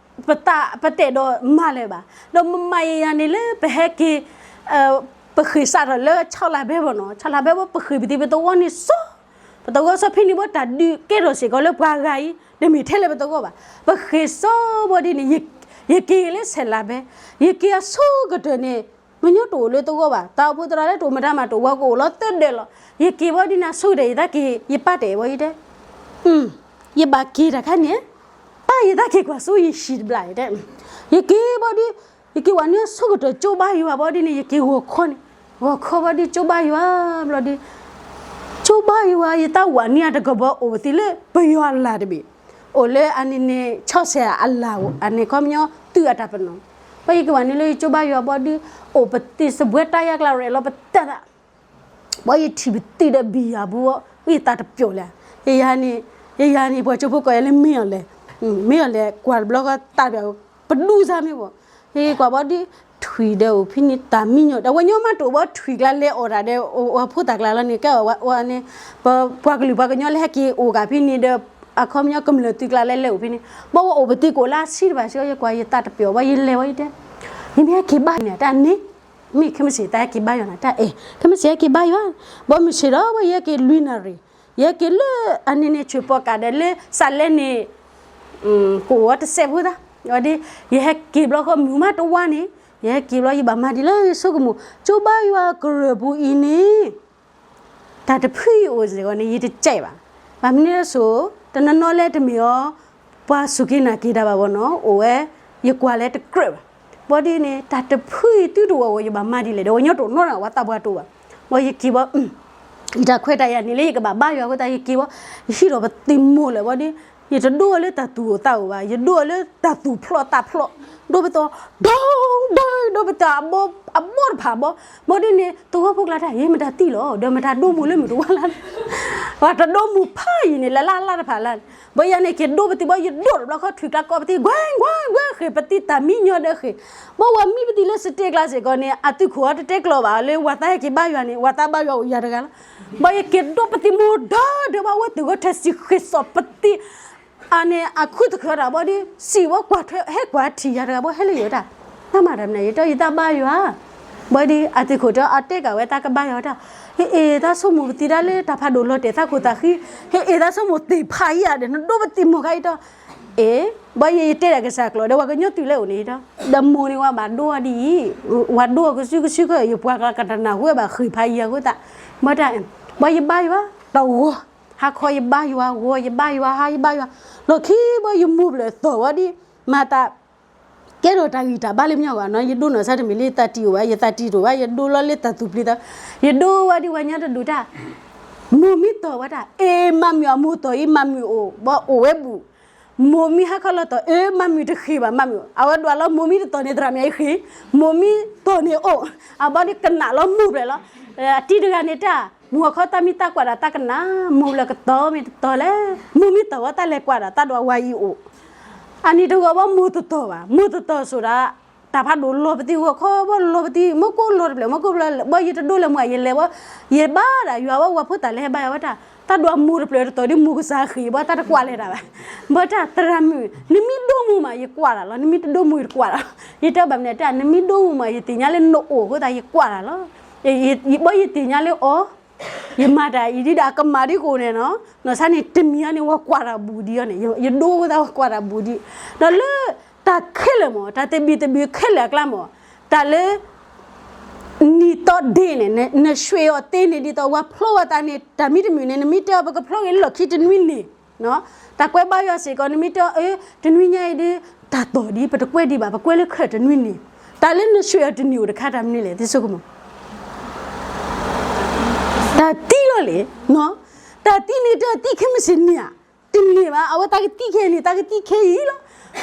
ပသးပတအဲၣ်ဒိးမၤလၢၤဘၣ် ဒီးမမၤယၤန့ၣ်လၢပဟဲက့ၤ ပဃ့ၢ်စးထီၣ်လၢဆီလါဘဲဘီနီၤ ဆီလါဘဲဘီ ပဃ့ၢ်ပသံးပသဝီန့ၣ်စီၤ ပသဝီစီၤဖဲန့ၣ်ဘီ တၢ်ဒုးကဲထီၣ်စ့ၢ်ကီးလၢပှၤဂၤအံၤ တမ့ၢ်ထဲလၢပသဝီဘၣ် ပဃ့ၢ်စီၤဘီဒ်န့ၣ် ယက့ၤလၢဆီလါဘဲ ယက့ၤအဆိကတၢၢ်န့ၣ် မညီတအိၣ်လၢသဝီဘၣ် တၢ်အိၣ်ဖှိၣ်သရၣ်လၢတအိၣ်မတၤမးတအိၣ် ဝဲကအိၣ်လီၤသၢဒၢးလီၤ ယက့ၤဘီဒ်န့ၣ် ဆိကတၢၢ်ယသးက့ၤ ယပၢ်တဲဘီယတဲ ယဘၣ်က့ၤတၢ်ခါန့ၣ် ပၢ်ယသးက့ၤကွၢ်စိယဟံၣ်တဘျီတဲ ယက့ၤဘီဒ် ယက့ၤဝဲန့ၣ်ဆိကတၢၢ် ကၠိဘါယွၤဘီဒ်န့ၣ် ယက့ၤဂီၤခီန့ၣ် ဂီၤခီဘီဒ်ကၠိဘါယွၤဘျီဒ် ကၠိဘါယွၤ ယသးဝဲန့ၣ်အတကဘီအိၣ်ပသံးလၢပယီၤအလၢ်တဘ့ၣ် အိၣ်လၢအန့ၣ်န့ၣ် ဆီဆဲးအလၢ် အန့ၣ်ခီပညီသုးအတၢ်ပနီၣ် ဘီယက့ၤဝဲန့ၣ်လၢယကၠိဘါယွၤဘီဒ် အိၣ်ပသံးစပွဲတၢ်ယါကျါရဲၣ်လီၤပတၢ်သး ဘီယထံၣ်ပသံးဒီးဘံၣ်ယၤဘူဘီ ယသးတပျီၢ်လၢ် ယယၤန့ၣ် ယယၤန့ၣ် ပှၤကၠိဖိကိးယၤလၢမ့ၢ်အီၤလဲၣ် မ့ၢ်အီၤလဲၣ် ကွၢ်တဘျီဃီသးပျီၢ် ပဒူစါမ့ၢ်ဘီ ယကွၢ်ဘီဒ် ထွံၣ်ဒီးအိၣ်ဖဲန့ၣ် တၢ်မံညီၤ ဒီးဝဲညီမးတအိၣ်ဘီ ထွံၣ်ကျါလဲၤအီၣ်တၢ်ဒီး ဝဲဖိသၣ်ကျါလီၤန့ၣ် ကဲအီၤဝဲန့ၣ် ပပှၤကလုာ်ပှၤကညီလၢဟဲက့ၤအိၣ်ဂၤဖဲန့ၣ်ဒီး အခီပညီကမျၢၢ်သုးကျါလဲၤလဲၤအိၣ်ဖဲန့ၣ် ဘီဝဲအိၣ်ပသံးကအိၣ်လၢအဆံတဘၣ်စ့ၢ်ကီး ယကွၢ်ယသးတပျီၢ်ဘီ ယလဲၤဝဲယတဲ ယမ့ၢ်ဟဲက့ၤဘါန့ၣ် တၢ်န့ၣ် မ့ၢ်ခဲမုၢ်ဆ့ၣ်တၢ်ဟဲက့ၤဘါယွၤနၤ တၢ်အဲၣ် ခဲမုၢ်ဆ့ၣ်ဟဲက့ၤဘါယွၤ ဘီမုၢ်ဆ့ၣ်ဒီး ဝဲယဟဲက့ၤလွံၢ်နၣ်ရံၣ် ယဟဲက့ၤလၢအန့ၣ်န့ၣ် ဆၢၣ်ပီၣ်ကးဒီးလၢ စးလဲန့ၣ် ကအိၣ်ဝဲတစဲးဖိသး ဝဲဒ် ယဟဲက့ၤဘျီဃီမုၢ်မးတဝါန့ၣ် ယဟဲက့ၤဘျီ ယဘၣ်မၤဒ်လဲၣ် ယဆိကမိၣ် ကၠိဘါယွၤကရၢၢ်ပူၤအံၤန့ၣ် တၢ်တဖုအံၤအိၣ်စ့ၢ်ကီးန့ၣ် ယတကဲဘၣ်. ဘၣ်မနုၤလဲၣ်စိ တနီၤနီၤလဲၣ်တမ့ၢ်အီၤ ပှၤစူၢ်က့ၤနာ်က့ၤတၢ်ဘၣ်ဘီနီၤ အိၣ်ဝဲ ယကွၢ်လၢတကြၢးဘၣ်. ဘီဒ်န့ၣ် တၢ်တဖုအံၤသုတအိၣ်အဂီၢ် ယဘၣ်မၤဒ်လဲၣ်ဒီး ဝဲညီတအိၣ်နီတဂၤ ဝဲသးပှၢ်တအိၣ်ဘၣ်. ဘီယက့ၤဘီ ယတၢ်ခွဲးတၢ်ယာ်န့ၣ်လၢယကဘၣ်ဘါယွၤအဃိသတး ယက့ၤဘီ ယဟံးထီၣ်ပသံးမိၢ်လၢာ်ဘီဒ် ယတဒိအီၤလၢတၢ်သူၣ်အိၣ်သးအိၣ်ဘၣ် ယဒိအီၤလၢတၢ်သူၣ်ဖျိးသးဖျိး ဒိပသီ ဒိ ဒိ ဒိပသီးအဘီတဖၣ်ဘီ ဘီဒ်န့ၣ် သဝီဖိကျါတၢ် ယမတၤသံလီၤ ဒီးမတၤဒိမိၢ်လၢမုၢ်တဝါလၢ် ပှၤတဒိၣ်မူဖးယံၤန့ၣ် လၢလၢ်လၢ်တဖၣ်လၢ်န့ၣ် ဘၣ်ယၤန့ၣ် က့ၤဒိၣ်ပသံးဘၣ် ယဒိၣ်တဘျီခီ ထွံၣ်ကျါကိးပသံး ကွၢ်ကွၢ်ကွၢ် ဃ့ၢ်ပသံးတၢ်မံညီဒၢဃ့ၢ်, ဘၣ်ဝဲမံပသံးလၢ stage ကျါစ့ၢ်ကီးန့ၣ် အသုးခိၣ်အီၤတတဲကျိးဘၣ်လၢ ဝၤသးဟဲက့ၤဘါယွၤန့ၣ် ဝၤသးဘါယွၤအိၣ်ယၤတဂၤလီၤ. ဘၣ်ယက့ၤဒိၣ်ပသံးမိၢ်ဒီဒၢဘၣ် ဝဲသုးခိၣ်ထဲစံးဃ့ၢ်စီၣ်ပသံး အန့ၣ် အခုၣ်သဃၢၤတၢ်ဘၣ်ဒီး စံးဝဲကွၢ်ထွဲ ဟဲကွၢ်ထံၣ်ယၤတဂၤဘၣ် ဟဲလၢယိာ်တၢ်, တၢ်မၤတၢ်မနုၤ ယတဲယတၢ်ဘါယွၤ, ဘၣ်ဒီး အသုးခိၣ်တဲအီၤတဲကးဝဲတၢ်ကဘါယွၤတၢ်, ဟ့ၣ်အ့ၣ် တၢ်ဆိကမိၣ်ပသံးဒၣ်လၢတၢ်ဖးဒိၣ်လီၤတဲာ်သးခိၣ်သးဃံ, ဟ့ၣ်အ့ၣ် တၢ်ဆိကမိၣ်သ့ၣ်ဖးယံၤဧါဒီး နဒိၣ်ပသံးမိၢ်ခါအံၤဒီး, အ့ၣ် ဘၣ်ယယတဲဒၣ်ကစၢ်ကျိာ်ဒီး ဝၤကညီတုၤလၢအိၣ်န့ၣ်ဒီး, ဒီးမိၢ်န့ၣ်ဝဲဘၣ်ဒိအီၤဒ်အံၤ, ဝၤဒိအီၤကစုကစုက ယပှၤကျါကတနၢ်ဟူဝဲဘၣ်ဃ့ၢ်ဖးယံၤအဃိသတး, ဘၣ်တၢ်, ဘၣ်ယဘါယွၤ, တၢ်ဂီၤ ဟါခီယဘါယွၤဂီၤ ယဘါယွၤဟါ ယဘါယွၤ, လီၢ်ခံဘၣ်ယမိၢ်ဖျၢၣ်သီၣ်ဝဲဒ်, မၤတၢ်, ကဲထီၣ်တၢ်ဂံၢ်တၢ်ဘါလၢပညီဂီၢ်နီၤ ယဒိနီၢ်စါတမံၤလၢယသးတံၢ်အိၣ်ဘၣ် ယသးတံၢ်တအိၣ်ဘၣ် ယဒိလီၤလၢတၢ်သူၣ်ပျံၤသး, ယဒိဝဲဒ်ဝဲညါတဒူၣ်တၢ်, မိၢ်မံသီၣ်ဝဲတၢ် အ့ၣ် မၤမုာ်အမိၢ်သီၣ်အံၤ မၤမုာ်အိၣ် ဘၣ်အိၣ်ဝဲဘူး မိၢ်မံဟါခီလီၤသီၣ် အ့ၣ် မၤမုာ်တဃ့ၢ်ဘၣ် မၤမုာ် အဝဲဒွးလီၤ မိၢ်မံတသီၣ်န့ၣ် သရၣ်မုၣ်အံၤဃ့ၢ်, မိၢ်မံသီၣ်န့ၣ်အိၣ်, အဘၣ်ဒီးကနၣ်လီၤမိၢ်ဖျၢၣ်လီၤ, အတံၤတဂၤန့ၣ်တၢ်, မုၢ်အခီတၢ်မံတၢ်ကွၢ်ဒၣ်တၢ်ကနၣ်, မိၢ်ဖျၢၣ်ကသီၣ်မ့ၢ်တသီၣ်လဲၣ်, မိၢ်မံသီၣ်ဝဲတၢ်လဲၤကွၢ်ဒၣ်တၢ်ဒွးဝၤအံၤအိၣ်, အန့ၣ်တဂီၤဘၣ်မိၢ်တသီၣ်ဘၣ် မိၢ်တသီၣ်ဆိဒၣ်, တၢ်ဖးဒိၣ်လီၤပသံးဂီၢ်ခီဘၣ်လီၤပသံး မ့ၢ်ကိၣ်လီၤတဖျၢၣ် မ့ၢ်ကိၣ်ဖျၢၣ် ဘၣ်ယတဒိလၢမုၢ် ယလဲၤဘၣ်, ယဘါဒၣ်ယွၤဝဲ ဝၤဖိသၣ်လဲၤဟဲဘါယွၤဝဲတၢ်, တၢ်ဒွးမိၢ်တဖျၢၣ်တသီၣ်ဒီးမိၢ်ကစၢ်ဃ့ၢ်ဘၣ် တၢ်တကွၢ်လဲၤတၢ်ဘၣ်, ဘၣ်တၢ်သရၣ်မုၣ် နမံဒိမုၢ်မး ယကွၢ်တၢ်လီၤ နမံတဒိမုၢ်ယတကွၢ်တၢ်လီၤ, ယတဲဘၣ်မနုၤတၢ် နမံဒိမုၢ်မး ယသ့ၣ်ညါလၢနအိၣ်အဃိသတး ယကွၢ်တၢ်လီၤ, ဘၣ်ယသ့ၣ်ညါလၢအီၤ ယမၤတၢ်အံၤဒ်ဒီးအကမၣ်ဒ်ကအိၣ်န့ၣ်နီၤ, နီၢ်ဆါန့ၣ် တမံၤအံၤန့ၣ် ဝၤကွၢ်တၢ်ဘူးဒံးအီၤန့ၣ် ယဒိအဃိသတး ဝၤကွၢ်တၢ်ဘူးဒံး, ဒီးလၢ တၢ်ခဲလၢာ်မး တၢ်သဘံၣ်သဘုၣ်ခဲလၢာ်အကျါမး, တၢ်လၢ နံၤသီဒ့န့ၣ် နရွှ့ၣ်အီၤသ့န့ၣ် ဒ်သိးဝၤဖျိဝဲသးန့ၣ် တၢ်မံတမုာ်န့ၣ် နမံတဲအီၤ ပကဖျီက့ၤလၢလီၢ်ခံတနွံန့ၣ်, တၢ်ကွဲးဘါယွၤစ့ၢ်ကီး နမံတဲအီၤ အၢ တနွံညါအံၤဒီး တၢ်သီၣ်ဒံး ပတကွဲးဒံးဘၣ် ပကွဲးလၢခၢၣ်တနွံန့ၣ်, တၢ်လၢနရွှ့ၣ်အီၤတန့ၢ်အိၣ်တခါတၢ်မနုၤလဲၣ် သ့ဆိကမိၣ် တၢ်သံလီၤလံ, တၢ်သံန့ၣ် တၢ်သံခဲမုၢ်ဆ့ၣ်န့ၣ်ဧါ, တန့ၢ်ဘၣ် အဝဲတၢ်ကသံခဲအံၤန့ၣ် တၢ်ကသံခဲအံၤလီၤ,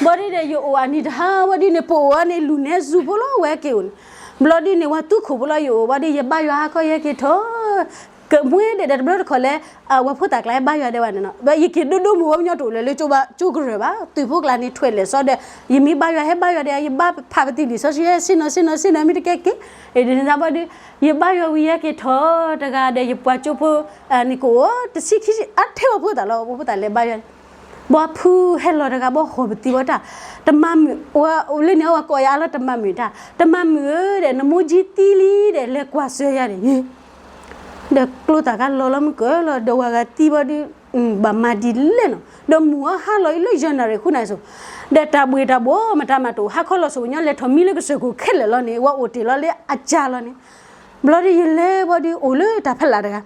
ဘၣ်ဒ်န့ၣ်ဒီး ယအိၣ်အနံၤတဟါ ဘၣ်ဒ်န့ၣ် ပအိၣ်အီၤန့ၣ် လူၤနဲစူၤဖိလီၤ ဝဲက့ၤအိၣ်န့ၣ်, ဘျီဒ်န့ၣ် ဝၤသူခိၣ်ဖိလီၤ ယအိၣ် ဘၣ်ဒ်ယဘါယွၤဟါခီယဟဲက့ၤထီၣ် ကမှဲဒဲးဒီးတဘျီတခီၣ်လဲၣ်, ဝၤဖိသၣ်ကျါဟဲဘါယွၤဒဲးဝဲန့ၣ်နီၤ, ဘၣ်ယက့ၤဒိဒိမုၢ်ဝဲပညီတအိၣ်လၢၤလၢကၠိကရၢၢ်ဘၣ်, သုးဖိကျါန့ၣ် ထွဲးလဲၤစီဒီး ယမ့ၢ်ဘါယွၤဟဲဘါယွၤဒီး ယဘါဖးပသံးလံာ်စီဆှံ ဟဲဆ့ၣ်နီၤဆ့ၣ်နီၤဆ့ၣ်နီၤ မ့ၢ်တကဲက့ၤ, အ့ၣ် ဒ်န့ၣ်သတးဘၣ်ဒီး ယဘါယွၤဝံၤယဟဲက့ၤထီၣ်တဂၤဒီး ယပှၤကၠိဖိ န့ၣ်ကအိၣ် တဆံခံဆံ အါထဲဝဲဖိသၣ်လီၤ ဝဲဖိသၣ်လဲၤဘါယွၤန့ၣ်, ဘၣ်ဖုဟဲလီၤတဂၤ ဘၣ်ဟီၣ်ပသံးဝဲတၢ်, တမၤမုာ်, လၢန့ၣ်အဝဲကိးယၤအါလီၤ တမၤမုာ်တၢ်, တမၤမုာ်ဧၢဒီး နမိၢ်ကၠံသံလံဒီး လဲၤကွၢ်စၢၤယၤဒီးယ့ၢ် ဒီးကျိသၣ်ခါလီၤလီၤမုၢ်ကၢလီၤ ဒီးဝၤဂၤသံဘၣ်ဒီး ဘၣ်မၤဒ်လဲၣ်နီၤ, ဒီးမုၢ်အဟါလီၤအံၤလၢယနၣ်ရံၣ်ဃုနၣ်ရံၣ်စိၤ, ဒီးတၢ်ဘှ့ၣ်တၢ်ဘှီမတၤမးတအိၣ် ဟါခီလီၤစိၤကညီ လဲၤထီၣ်မံလၢကစၢၢ်ခိၣ်ခဲလၢာ်လီၤန့ၣ် ဝဲအိၣ်တ့ၢ်လီၤလၢအကၢ်လီၤန့ၣ်, ဘျီဒီးယလဲၤဘၣ်ဒီးအိၣ်လၢတၢ်ဖီလာ်တဂၤ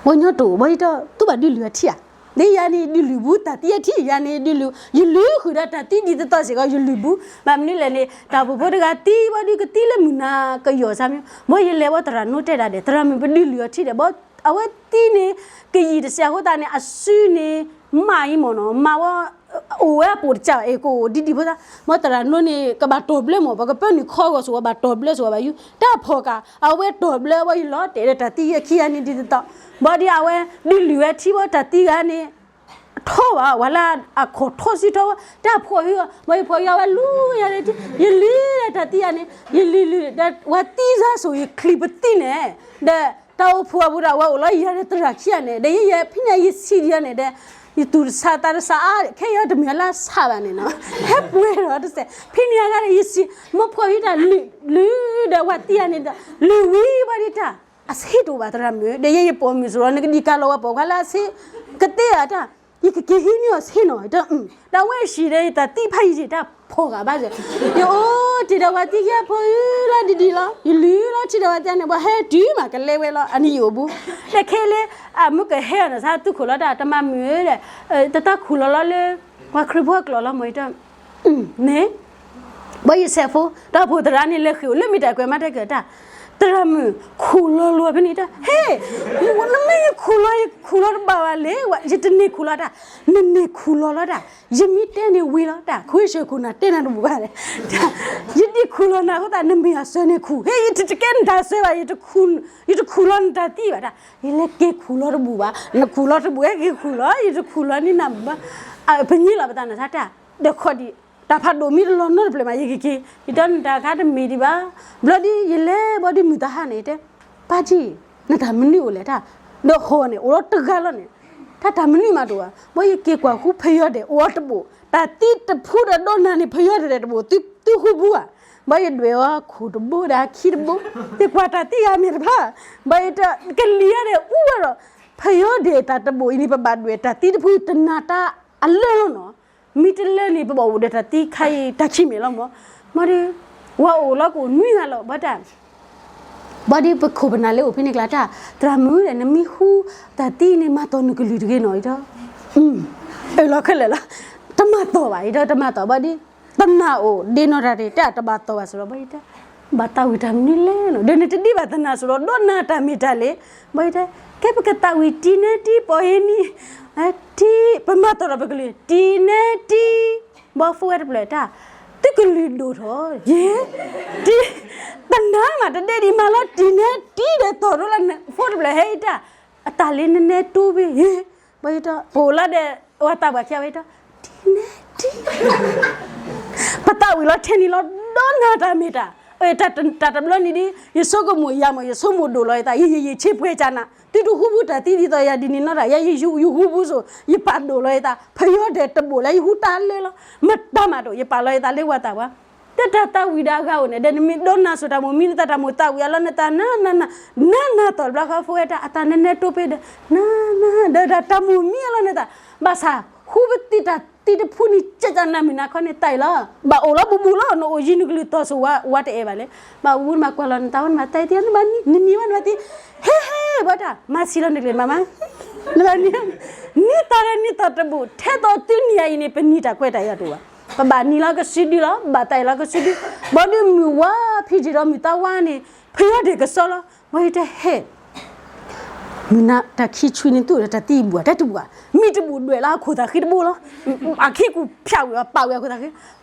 ဝဲညီတိၢ် ဘၣ်ယတီၢ် သူဘၣ်ဒုးလုၢ်အထံဧါ, ဒ်ယၤန့ၣ်ဒုးလုၢ်ဘူး တၢ်သံအထံ ယၤန့ၣ်ဒုးလုၢ် ယလုၢ်ဃုာ်ဒီးတၢ်သံဒ်သိးသိးစ့ၢ်ကီး ယလုၢ်ဘူး, ဘၣ်မနုၤလဲၣ်န့ၣ် တၢ်အိၣ်ဖှိၣ်ဖိတဂၤသံဘၣ်ဒုးကသံလၢမုၢ်နၤကယီၢ်စၢ်မ့ၢ်, ဘၣ်ယလဲၤဘၣ်သရၣ်နိတဲဒၣ်ဒီး သရၣ်မုၣ်ပဒုးလုၢ်အထံဒီး ဘၣ်အဝဲသံန့ၣ် ကယံာ်တစဲးအဃိသတးန့ၣ် အစုန့ၣ် မးအံၤမ့ၢ်နီၤ မးဝဲ အိၣ်ဝဲအပိာ်တစၢ်ဘၣ် အ့ၣ်ကအိၣ်ဒ်ဒ်ဖိသၣ်, ဘၣ်သရၣ်နိန့ၣ် ကဘၣ်တီၢ်ဘျၢမ့ၢ် ပကပၢနုာ်ခီဂီၢ်စိၤ ဘၣ်တီၢ်ဘျၢစိၤဘၣ်ယူၤ တၢ်ဖီၣ်ကး အဝဲတီၢ်ဘျၢဝဲယလီၤတဲာ်ဒီးတၢ်သံယဲခံဂၤန့ၣ်ဒ်သိးသိး, ဘၣ်ဒီးအဝဲဒုးလုၢ်ဝဲထံဘၣ်တၢ်သံဂၤန့ၣ် ထီဘၣ် ဝဲလၢအခီၣ်ထီဆံထီဝဲ တၢ်ဖှီၣ်ဟံးအီၤ ဘၣ်ယဖှီၣ်ဟံးအီၤဝဲလူၤယၤဒီး ယလုၢ်ဒီးတၢ်သံယၤန့ၣ် ယလုၢ်လုၢ်ဒီး ဝဲသံစၢ်စိၤယချံပသံန့ၣ် ဒီး တၢ်အိၣ်ဖှိၣ်အပူၤဒီး အဝဲအိၣ်လီၤယၤဒီးသရၣ်ခံဂၤန့ၣ် ဒီးယဲယဲဖဲန့ၣ်ယဆံးဒံးအီၤန့ၣ်ဒီး ယသူၣ်တဆါသးတဆါအါ ခဲအံၤတမ့ၢ်လၢဆါဘၣ်န့ၣ်နီၤ ဟဲပှဲၤဒီးတစဲး ဖဲန့ၣ်အဂၤဒီးယဆံး မ့ၢ်ဖှီၣ်ဟံးတၢ်လုၢ်လုၢ်ဒီးဝဲသံယၤန့ၣ်ဒီး လုၢ်ဝံၤဘၣ်ဒ်တၢ် အဆ့တအိၣ်ဘၣ်သရၣ်မုၣ် ဒီးယဲယပိာ်မုၣ်စရီ နကဒံးကၤလီၤဝဲပိာ်ခွါလၢအဆ့ ကသ့ဧါတၢ် ယကက့ၤဟံးန့ၢ်အီၤဆ့နီၤ တၢ်ဝဲအံၤဆံးဒီးယတၢ်သံဖးယံၤ တၢ်ဖီၣ်ဂာ်ဘၣ်စ့ၢ် ယအိၣ်တ့ၢ်ဒီးဝၤသံကဲဖိလီၤဒ်ဒ်လီၤ ယလုၢ်လီၤထံဒီးဝၤသံန့ၣ် ပှၤဟဲတုၤမးကလဲဝဲလီၤ အနံၤယအိၣ်ဘူး ဒီးခဲလၢ အမုၢ်ကဟဲအီၤန့ၣ် ဆါသူခိၣ်လီၤတၢ် တမၤမုာ်ဒီး တၢ်ခူၣ်လီၤလီၤလၢ ပှၤခရံာ်ဖိအကျိာ်လီၤမ့ၢ်ယတၢ် န့ၣ် ဘၣ်ယဆဲးဖိ တၢ်အိၣ်ဖှိၣ်သရၣ်န့ၣ် လဲၤဃ့ၢ်အိၣ်လၢမ့ၢ်တၢ်ကွဲးမၤတၢ်ကတၢၢ် သရၣ်မုၣ် ခူၣ်လီၤလိာ်ဖဲန့ၣ်တၢ် ဟဲ, နမ့ၢ်ယခူၣ်လီၤ ယခူၣ်လီၤတဘၣ်ဘၣ်လဲၣ်, ယတန့ၢ်ခူၣ်လီၤတၢ်, နန့ၢ်ခူၣ်လီၤလီၤတၢ်, ယမ့ၢ်တဲန့ၣ်ဝံၤလီၤတၢ်, ခဝ့ၡၢၣ်ခိၣ်နၢ်တဲနၤတဘူၣ်ဘၣ်လဲၣ်, ယဒ်ခူၣ်လီၤနၤအဃိသတး နမ့ၢ်အစၢၤန့ၣ်ခူၣ်, ဟဲ ယတကဲနတၢ်စၢၤဘၣ်, ယတခူၣ်လီၤနတၢ်သံဘၣ်တၢ်, ယလဲၤက့ၤခူၣ်လီၤတဘူၣ်ဘၣ်, နခူၣ်လီၤတဘူၣ် ဟဲက့ၤခူၣ်လီၤ, ယတခူၣ်လီၤန့ၢ်နၤဘၣ်, ပညိလီၤပသးနၤတၢ်, ဒီးခီဒံး တၢ်ဖးဒိၣ်မ့ၢ်တလီၤနီတဖျၢၣ်မး ယကက့ၤ, ယတဲနတၢ်ခါတမ့ၢ်ဒံးဘၣ်, ဘျီဒ် ယလဲၤဘျီဒ်မုၢ်တဟါန့ၣ် ယတဲ, ပၢ်ကၠံ, နတၢ်မနုၤအိၣ်လဲၣ်တၢ်, ဒီးဟီၣ်န့ၣ် အိၣ်လီၤတဂၤလီၤန့ၣ်, တၢ်တၢ်မနုၤမးတအိၣ်ဘၣ်, ဘၣ်ယက့ၤကွၢ်ဃုဖယီဒဲး အိၣ်အီၤတဘိၣ်, တၢ်သံတဖုဒီးဒီနၤန့ၣ် ဖယီဒဲးတဘိၣ် သုဃုဘူဧါ, ဘၣ်ယဒွဲၣ်အီၤခိၣ်တဘိဒီးအခံတဘိ, ယကွၢ်တၢ်သံဂၤမ့ၢ်တဖၣ်, ဘၣ်ယတဲ ကလံၤဧါဒီးအူဝဲဒီး, ဖယီဒဲးတၢ်တဘိၣ်အံၤန့ၣ် ပဘၣ်ဒွဲၣ်တၢ်သံတဖုတနၤတၢ်အလၢလီၤနီၤ မ့ၢ်တလၢန့ၣ် ပဘၣ်အိၣ်ဒီးတၢ်သံခါအံၤတၢ်ခံးမဲာ်လီၤမး, မ့ၢ်ဒီး ဝဲအိၣ်လီၤကအိၣ်နွံဂၤလီၤ ဘၣ်တၢ်, ဘၣ်ဒီးပခိၣ်ပနၢ်လၢအိၣ်ဖဲန့ၣ်ကျါတၢ်, သရၣ်မုၣ်ဒီး နမ့ၢ်ဟူတၢ်သံန့ၣ် မၤတီၢ်နကလုၢ်တဂ့ၤနီၤ အံၤဒီး, အၢၣ်လီၤခဲလၢာ်လီၤ, တမၤတီၢ်ဘၣ် အံၤဒီး တမၤတီၢ်ဘၣ်ဒီး, တနၢ်အိၣ်ဒ့နီၢ်တၢ်တ့ၢ် တၢ်တဘၣ်တီၢ်ဘၣ်စ့ၢ်ဒီး ဘၣ်ယတဲ ဘၣ်သးဝံၣ်တၢ်မနုၤလဲၣ်နီၤ, ဒီးနတဒ့ဘၣ်သနာ်စ့ၢ်ဒီး ဒီးနၤတၢ်မ့ၢ်တၢ်လဲၣ်, ဘၣ်ယတဲ, ကဲပကသးဝံၣ်တံၤနဲတံၤပီၢ်ဟ့နံၤ, တံၤ, ပမၤတီၢ်ဒီးပကလုၢ် တံၤနဲတံၤ, ဘီဖိဝဲတဖျၢၣ်တၢ်, သုကလုၢ်ဒိၣ်ထီၣ်, ယ့, တံၤ, တနၤမးတဒ့ဒံးမးလီၤ တံၤနဲတံၤဒီးတီၢ်ထီၣ်လၢဖိတဖျၢၣ်ဟဲအံၤတၢ်, အတၢ်လ့နနဲတိဘ့ၣ်, ယ့, ဘၣ်ယတဲ, ပအိၣ်လၢဒီး ဝဲသးပှၢ်ခံဂၤဝဲယတဲ, တံၤနဲတံၤ ပသးဝံၣ်လီၤထဲန့ၣ်လီၤ, ဒီးနၤတၢ်မ့ၢ်တၢ်, တၢ်တဘျီန့ၣ်ဒ် ယဆိကမိၣ်ယၤမး ယဆိကမိၣ်ဒိၣ်လီၤယသး ယယံာ်ဆ့ပှဲၤကၢ်နၤ, သုတဟူဘူတၢ်သံဒ်သိးယၤဒ်န့ၣ်နီတၢ်, ယဟူဘူစိၤ ယပာ်ဒိၣ်လီၤယသး, ဖယီဒဲးတဘိၣ်လၢယဟူတၢ်လၢလီၤ, မတၤမးဒိၣ် ယပာ်လီၤယသးလၢဝဲသးပှၢ်, တၢ်တၢ်သးဝံၣ်ဒီးအဂၤအိၣ်န့ၣ် ဒီးနမ့ၢ်ဒီးနၤစိၤတၢ်မိၣ်မံၤ နသးတၢ်မိၣ်သးဝံၣ်အလီၢ် နသးနၤနၤနၤ, နၤနၤတီၢ်တဘျီဃီဖိဝဲတၢ် အတၢ်နဲနဲတိပ့ၤဒီး နၤနၤ ဒီးတၢ်မိၣ်မံၤအလီၢ်နသး, ဘၣ်ဆၣ် ဃူပသံတၢ်သံတဖုန့ၣ် ကကနၤမုၢ်နၤခီန့ၣ်တၢ်အံၤလီၤ, ဘၣ်အိၣ်လီၤဘူးဘူးလီၤ နအိၣ်ယံၤနကလုၢ်တီၢ်စိၤဝါတအဲၣ်ဘၣ်လဲၣ်, ဘၣ်ဘူးနဘၣ်ကွၢ်လီၤနသးဝဲ နဘၣ်တဲတံၤ နဘၣ်နံၤ နနံၤဝဲနဘၣ်သံ, ဟ့ဟ့ ဘၣ်တၢ် မၤဆံးလီၤနကလုၢ်မးမး, နဘၣ်နံၤ, နံၤသီဒီးနံၤသီတဘူး ထဲသိးသုနံၤအံၤန့ၣ် ပနံၤတၢ်ခွဲးတၢ်ယာ်တအိၣ်ဘၣ်, ပဘၣ်နံၤလီၤကစုဒုလီၤ ဘၣ်သးအံၤလီၤကစုဒု, ဘီဒုးမုၢ်ဝါဖံးက့ၤဒီးမုၢ်သးဝါန့ၣ် ဖယီဒဲးကစီလီၤ, ဘီဒုးတဟဲ မုၢ်နၤတၢ်ခံဆွံန့ၣ် သူၣ်ဒီးတၢ်သံဘူးဧါ တၢ်တဘူးဧါ, မ့ၢ်တဘူးဒွဲၣ်လၢအခိၣ်သးဃံတဘိလီၤ, အခံကူၣ်ဖၠၣ်ဝံၤအီၤ ပာ်ဝံၤအခိၣ်သးဃံ,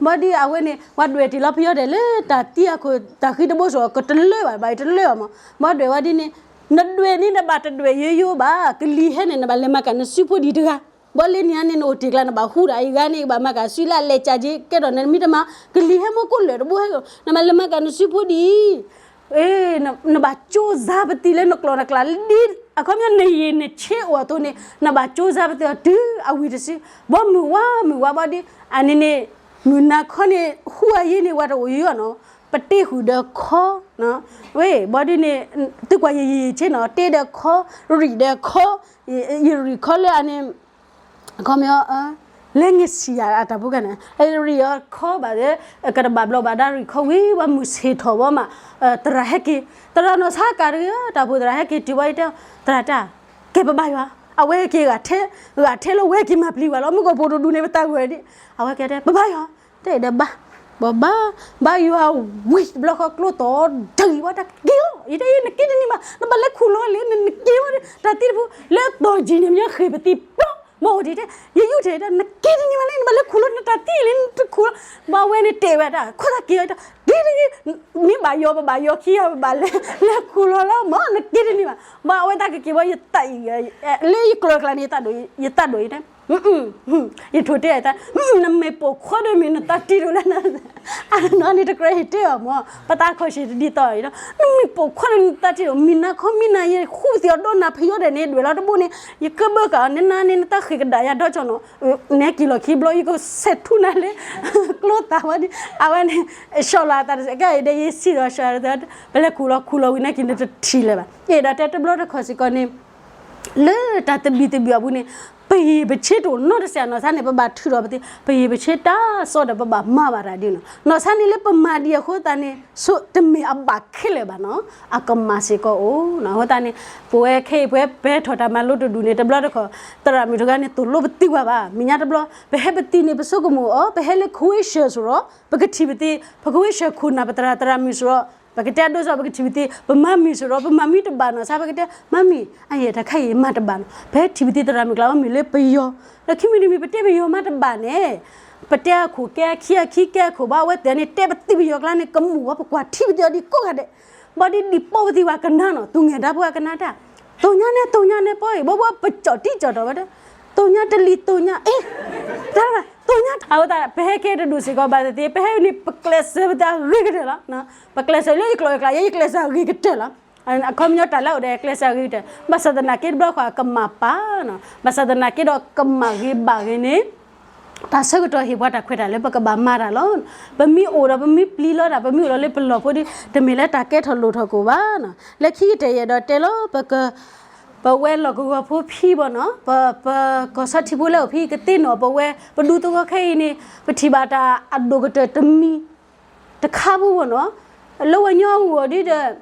ဘီဒုးအဝဲန့ၣ် ဝဲဒွဲၣ်တ့ၢ်လီၤဖယီဒဲးလၢတၢ်သံအခိၣ်သးဃံတဘိစိၤ ကတလၢဘၣ် ဘၣ်တလၢဘၣ်မး, ဘီဒွဲၣ်ဝဲဒ်န့ၣ်, နဒွဲၣ်န့ၣ် နဘၣ်တဒွဲၣ်ယိယိဘၣ်, ကလံၤဟဲန့ၣ် နဘၣ်လဲၤမၤကၤနစုဖိဒံးတဂၤ, ဘီလၢန့ၣ်န့ၣ် နအိၣ်တ့ၢ်ကျါ နဘၣ်ဟူဒီးအံၤဂၤန့ၣ် ကဘၣ်မၤကၤစုလၢအလဲၤကၢ်က့ၤ ကဲထီၣ်နမ့ၢ်တမၤ ကလံၤဟဲမိၢ်ကိးလၢာ်တဘိဟဲ နဘၣ်လဲၤမၤကၤနစုဖိဒံး နဘၣ်ကၠိစါပသံလၢနကျိာ်နကျါဒ် အခီပညီနယံာ်နဆ့အိၣ်အသိးန့ၣ် နဘၣ်ကၠိစါပသံအီၤတုၤအဝံၤတစု, ဘီမုၢ်ဝါမုၢ်ဝါဘီဒ် အန့ၣ်န့ၣ် မုၢ်နၤခီန့ၣ် ဟူအယ့န့ၣ် ဝဲတအိၣ်ယံၤအီၤနီၤ, ပတ့ဃုာ်ဒီးခီ, ဝဲ ဘီဒ်န့ၣ် သုကွၢ်ယယံာ်ဆ့နီၤ တ့ဒီးခီ, ရံၣ်ဒီးခီ, ယရံၣ်ခီလၢအန့ၣ် အခီပညီ လၢငဆံးယၤအတၢ်ဖိကန့ၣ် ရံၣ်အီၤခီဘၣ်သ့ၣ် ကတဘၣ်ဘျီဘၣ်ဒါရံၣ်ခီဝံၤ ဘၣ်မုၢ်ဆ့ၣ်ထီၣ်ဘီမး သရၣ်ဟဲက့ၤ သရၣ်နီၢ်ဆါကၤတဂ့ၤ တၢ်ဖိသရၣ်ဟဲက့ၤတုၤဘၣ်အံၤတဲ သရၣ်တၢ် ကဲပဘါယွၤ အဝဲက့ၤဂၤထဲ ဂၤထဲလၢဝဲက့ၤမၤပျံၤဝဲလီၤ မုၢ်ကီၢ်ဖိတဒူန့ၣ် ပသးဂၢၢ်ဒံး အဝဲကဲတဲ ပဘါယွၤ တဲဒီးဘါ ဘီဘါ ဘါယွၤဝံၤတဘျီဃီကျိသီၣ်တဂ့ၤဝဲတၢ်က့ၤလီၤ ယတဲအံၤနက့ၤတန့ၢ်ဘၣ် နဘၣ်လဲၤခူၣ်လီၤလံ နက့ၤဝဲတၢ်သံတဖု လၢသီၣ်ကံၤန့ၣ် မ့ၢ်ဃ့ၢ်ပသံပျီ မ့ၢ်အိၣ်ဒံးတဲ ယယူၢ်ထဲဒၣ် နက့ၤတန့ၢ်ဘၣ်လံ နဘၣ်လဲၤခူၣ်လီၤနတၢ်သံလံ နတခူၣ်လီၤ ဘၣ်ဝဲန့ၣ်တဲဝဲတၢ် ခိၣ်သးက့ၤဝဲတၢ် က့ၤတဂ့ၤ မ့ၢ်ဘၣ်ယီၤပဘၣ်ယီၤခံဂၤ ပဘၣ်လဲၤ လဲၤခူၣ်လီၤလီၤ မ့ၢ်နက့ၤတန့ၢ်ဘၣ် ဘၣ်အဝဲတၢ်ကက့ၤဝဲ ယသးအံၤ လၢယကျိၤကျါန့ၣ် ယသးဒိၣ် ယသးဒိၣ်အံၤတဲ ယထိၣ်တဲအသး နမ့ၢ်ပိာ်ခွါဒီးမ့ၢ် နသးတံၢ်ဒိၣ်လၢ အနီၢ်န့ၣ်တကြၢးဟ့ၣ်တဲအီၤမ့ၢ် ပသးခီၣ်ဆံးတဒ်သိးအံၤဒီး နမ့ၢ်ပိာ်ခွါဒီးနသးတံၢ်ဒိၣ် မ့ၢ်နၤခီမ့ၢ်နၤယဲ ဃူသံးအီၤဒီးနၤဖယီဒဲးန့ၣ် ဒွဲၣ်လီၤတဘိန့ၣ် ယကဘၢကၤအီၤ နနၤန့ၣ် နတၢ်ဃ့ၢ်ကဒါယၤဒီကၠီနီၤ နဲက့ၤလီၢ်ခံဘျီ ယကဆဲးထူနၤလၢ ကျိသၣ်ဝဲဒၣ် အဝဲန့ၣ် ဆီၣ်လီၤအသးတစဲး ကဲအံၤဒီးယစံးဒီးဆီၣ်လီၤ ပလဲၤခူၣ်လီၤခူၣ်လီၤဝံၤန့ၣ်က့ၤနတထံၣ်လၢၤဘၣ် အဲၣ်ဒိးတဲတဘျီတခီၣ်စ့ၢ်ကီးန့ၣ် လၢတၢ်သဘံၣ်သဘုၣ်အပူၤန့ၣ် ပယံာ်ပဆ့တအိၣ်နီတစဲးနီၤ သးန့ၣ် ပဘၣ်ထုးထီၣ်ပသ့ ပယံာ်ပဆ့တၢ်စီဒီး ပဘၣ်မၤဘၣ်တၢ်ဒ်နီၤ နီၢ်ဆါန့ၣ်လၢပမၤဒံးအဃိသတးန့ၣ် ဆိတမ့ၢ်အဘၣ်ခဲလၢာ်ဘၣ်နီၤ အကမၣ်စ့ၢ်ကီးအိၣ်နီၤ အဃိသတးန့ၣ် ပဝဲခဲအံၤပဝဲပဲထီၣ်တၢ်မၤလိတဒူၣ်န့ၣ် တဘျီတခီၣ် သရၣ်မုၣ်တဂၤန့ၣ် သိၣ်လိပသံဝဲဘၣ် မဲာ်ညါတဘျီ ပဟဲပသံန့ၣ် ပဆိကမိၣ်အီၤ ပဟဲလၢခဝ့ၡၢၣ်စ့ၢ်ဒီး ပကထံၣ်ပသ့ ပခဝ့ၡၢၣ်ခိၣ်နၢ်ပသရၣ်သရၣ်မုၣ်စ့ၢ်ဒီး ပကတဲအဒိၣ်စ့ၢ် ပကထံၣ်ပသ့ ပမၤမ့ၢ်စ့ၢ်ဒီး ပမၤမ့ၢ်တဘၣ်နီၤ ဆါ ပကတဲ မၤမ့ၢ် အယဲၢ်တၢ်ခါအံၤမၤတဘၣ်နီၤ ပဟဲထံၣ်ပသ့သရၣ်မုၣ်ကျါ အီမ့ၢ်လၢပယီၤ ဒီးခံမံၤတမံၤ ပတဲပယီၤမၤတဘၣ်န့ၣ် ပတဲအခိၣ်ကဲအခံ အခံကဲအခိၣ်ဘၣ် အဝဲသ့ၣ်န့ၣ် တဲပသံပယီၤကျါန့ၣ် ကမူၣ်ဝဲ ပကွၢ်ထံပသ့အီၤဒ်ကိးဂၤဒဲး ဘၣ်ဒ်ဒ်ပိာ်ပသံဝဲကနၣ်နီၤ သူၣ်ငဲၢ်ဒါပှၤကနၣ်တၢ် သိၣ်ညါန့ၣ် သိၣ်ညါန့ၣ် ပီအံၤ ဘီဘီပကၠီၣ်တံၢ်ကၠီၣ်တီၤဝဲဒၣ် သိၣ်ညါတလံၤသိၣ်ညါ အ့ တၢ် သိၣ်ညါ အဝဲသ့ၣ် ပဟဲကဲတဒူၣ်စ့ၢ်ကီးဘၣ်သ့ၣ်သ့ၣ် ပဟဲန့ၣ် ပကျဲးစၢးပသးအဂ့ၤကတၢၢ်လီၤ ပကျဲးစၢးလၢယကျိာ်ယကျါ ယဲယကျဲးစၢးအဂ့ၤကတၢၢ်လီၤ အခီပညီတၢ်လၢအအိၣ်ဒီးကျဲးစၢးအဂ့ၤကတၢၢ် ဘၣ်ဆၣ်သနာ်က့တဘျီဃီကမၣ်ပၢ်နီၤ ဘၣ်ဆၣ်သနာ်က့ဒီးကမၣ်ဂ့ၤဘၣ်ဂ့ၤန့ၣ် တၢ်ဆၢကတီၢ်ဟ့ၣ်ပှၤတၢ်ခွဲးတၢ်လၢပကဘၣ်မၤတၢ်လီၤ ပမ့ၢ်အိၣ်ဒီးပမ့ၢ်ပျံၤလီၤတၢ် ပမ့ၢ်အိၣ်လီၤလၢပလီၢ်ဖိဒီး တမ့ၢ်လၢတၢ်ကဲထီၣ်လိၣ်ထီၣ်ကအိၣ်ဘၣ်နီၤ လၢခံကတၢၢ်ယအဲၣ်ဒိးတဲလီၤ ပက ပဝဲလီၢ်ကဝီၤဖိဖံဘီနီၤ ပ ပကီၢ်ဆီထံဖိလၢအိၣ်ဖံကသ့ၣ်နီၣ် ပဝဲပဒူသဝီခဲအံၤန့ၣ် ပထံၣ်ဘၣ်တၢ်အဒိၣ်ကတၢၢ်တမံၤ တခါဖိဘီနီၤ လၢဝဲညီအဂီၢ်ဒီး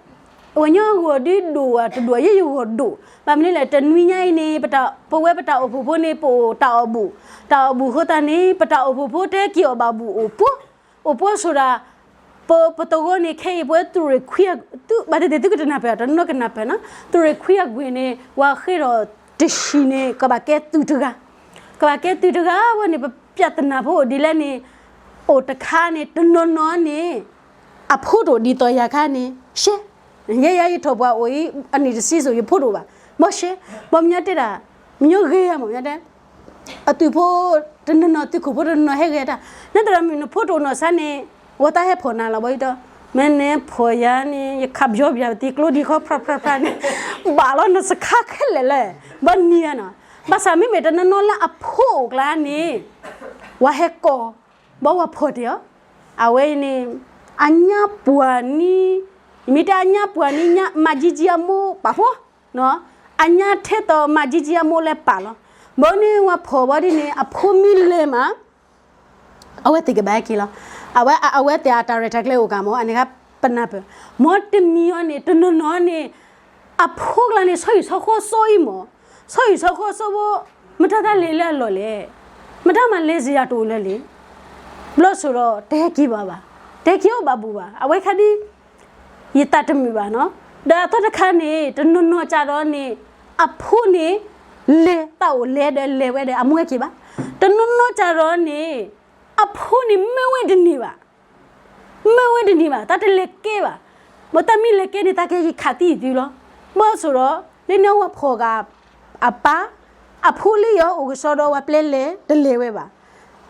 ဝဲညီအဂီၢ်ဒုးဒိၣ်ဝဲတဒိၣ် ယဲယဂီၢ်ဒိၣ် ဘၣ်မနုၤလဲၣ် တနွံညါအံၤန့ၣ် ပဝဲပတၢ်အိၣ်ဖှိၣ်ဖိန့ၣ် ပအိၣ်တၢ်အီၣ်ဘူၣ် တၢ်အီၣ်ဘူၣ်အဃိသတးန့ၣ် ပတၢ်အိၣ်ဖှိၣ်ဖိတဲက့ၤအီၣ်ဘၣ်ဘူၣ်အိၣ်ပှိၢ် အိၣ်ပှိၢ်ဆိဒၣ် ပ ပသဝီန့ၣ် ခဲအံၤပဝဲသုးရ့ၣ်ခွံ ဘၣ်သ့ၣ်သ့ၣ်သုကတနၢ်ပၢၢ် တနီၤကနၢ်ပၢၢ်နီၤ သုးရ့ၣ်ခွံအကွံာ်န့ၣ် ပှၤဃ့ထီၣ်တဆံးန့ၣ် ကဘၣ်ကဲသုးတဂၤ ကဘၣ်ကဲသုးတဂၤဝဲန့ၣ် ပပြဿနာဖိအိၣ်ဒ်လဲၣ်န့ၣ် အိၣ်တခါန့ၣ် တနီၤနီၤန့ၣ် အဖိတအိၣ်ဒ်သိးယၤခါန့ၣ် ရှဲ ယဲယၤယထီၣ်ပှၤအိၣ်အံၤ အနံၣ်တဆံစိၤ ယဖိတအိၣ်ဘၣ် ဘီရှဲ ဘီမညီတဲဒၣ် မညီဂ့ၤယၤမ့ၢ်မညီတဲ အသုးဖိတနီၤနီၤ သုးခိၣ်ဖိတနီၤနီၤဟဲဂ့ၤတၢ် နတရၢမုၣ်နဖိတအိၣ်နီၢ်ဆါန့ၣ် ဝဲတၢ်ဟဲဖီၣ်နၤလီၤ ဘီအံၤဒီး မ့ၢ်နဖီၣ်ယၤန့ၣ် ယခးပယီၤပယၤပသံကျိဒံးခီ ဖြၣ်ဖြၣ်ဖြၣ်န့ၣ် ဘၣ်လီၤနစခါခဲလၢာ်လဲၣ် ဘီနံၤယၤနီၤ ဘၣ်ဆၣ်မ့မ့ၢ်တနီၤနီၤလၢအဖိအိၣ်ကျါန့ၣ် ဝဲဟဲကိး ဘီဝဲဖီၣ်တ့ၢ်အီၤ အဝဲအံၤန့ၣ် အညါပှၤနံၤ မ့ၢ်တဲအညါပှၤနံၤ ညါမၤကံကံအမိၢ်ပာ်ဖိ အညါထဲသိးမၤကံကံအမိၢ်လဲၤပာ်လီၤ ဘီန့ၣ်ဝဲဖီၣ်ဘီဒ်န့ၣ် အဖိမ့ၢ်လဲၤမး အဝဲသ့ၣ်ကဘၣ်ဟဲက့ၤလီၤ အဝဲ အဝဲသ့ၣ်အတၢ်ရဲၣ်တၢ်ကျဲၤအိၣ်ကမၢ် အန့ၣ်ခါပနၢ်ပၢၢ် မ်တမံၤအီၤန့ၣ် တနီၤနီၤန့ၣ် အဖိကျါန့ၣ် ဆီဟံၣ်ဆီဃီစီအံၤမၢ် ဆီဟံၣ်ဆီဃီစီဖိ မတၤတၢ်လဲၤလၢအလီၢ်လဲၣ် မတၤမၤလဲၤစ့ၢ်ယၤတအိၣ်လၢၤလံ ဘျီစိၤဒီး တဟဲက့ၤဘၣ်ဘၣ် တဟဲက့ၤအီၣ်ဘၣ်ဘူၣ်ဘၣ် အဝဲခါဒ် ယသးတမုာ်ဘၣ်နီၤ ဒီးအသီတခါန့ၣ် တနီၤနီၤကဒီးန့ၣ် အဖိန့ၣ် လဲၤသးအိၣ်လဲၤဒီးလဲၤဝဲဒီးအမိၢ်ဟဲက့ၤဘၣ် တနီၤနီၤကဒီးန့ၣ် အဖိန့ၣ်မၢဝဲတန့ၢ်ဘၣ် မၢဝဲတန့ၢ်ဘၣ် တၢ်တလဲၤကဲဘၣ် မ့ၢ်တၢ်မ့ၢ်လဲၤကဲန့ၣ် တၢ်ကဲက့ၤခးသံသုလီၤ ဘၣ်ဆိဒီး လၢန့ၣ်ဝဲဖီၣ်ဂၤ အပၢ် အဖိလၢယအိၣ်ကစီဒီးဝဲပျဲလဲၤ တလဲၤဝဲဘၣ်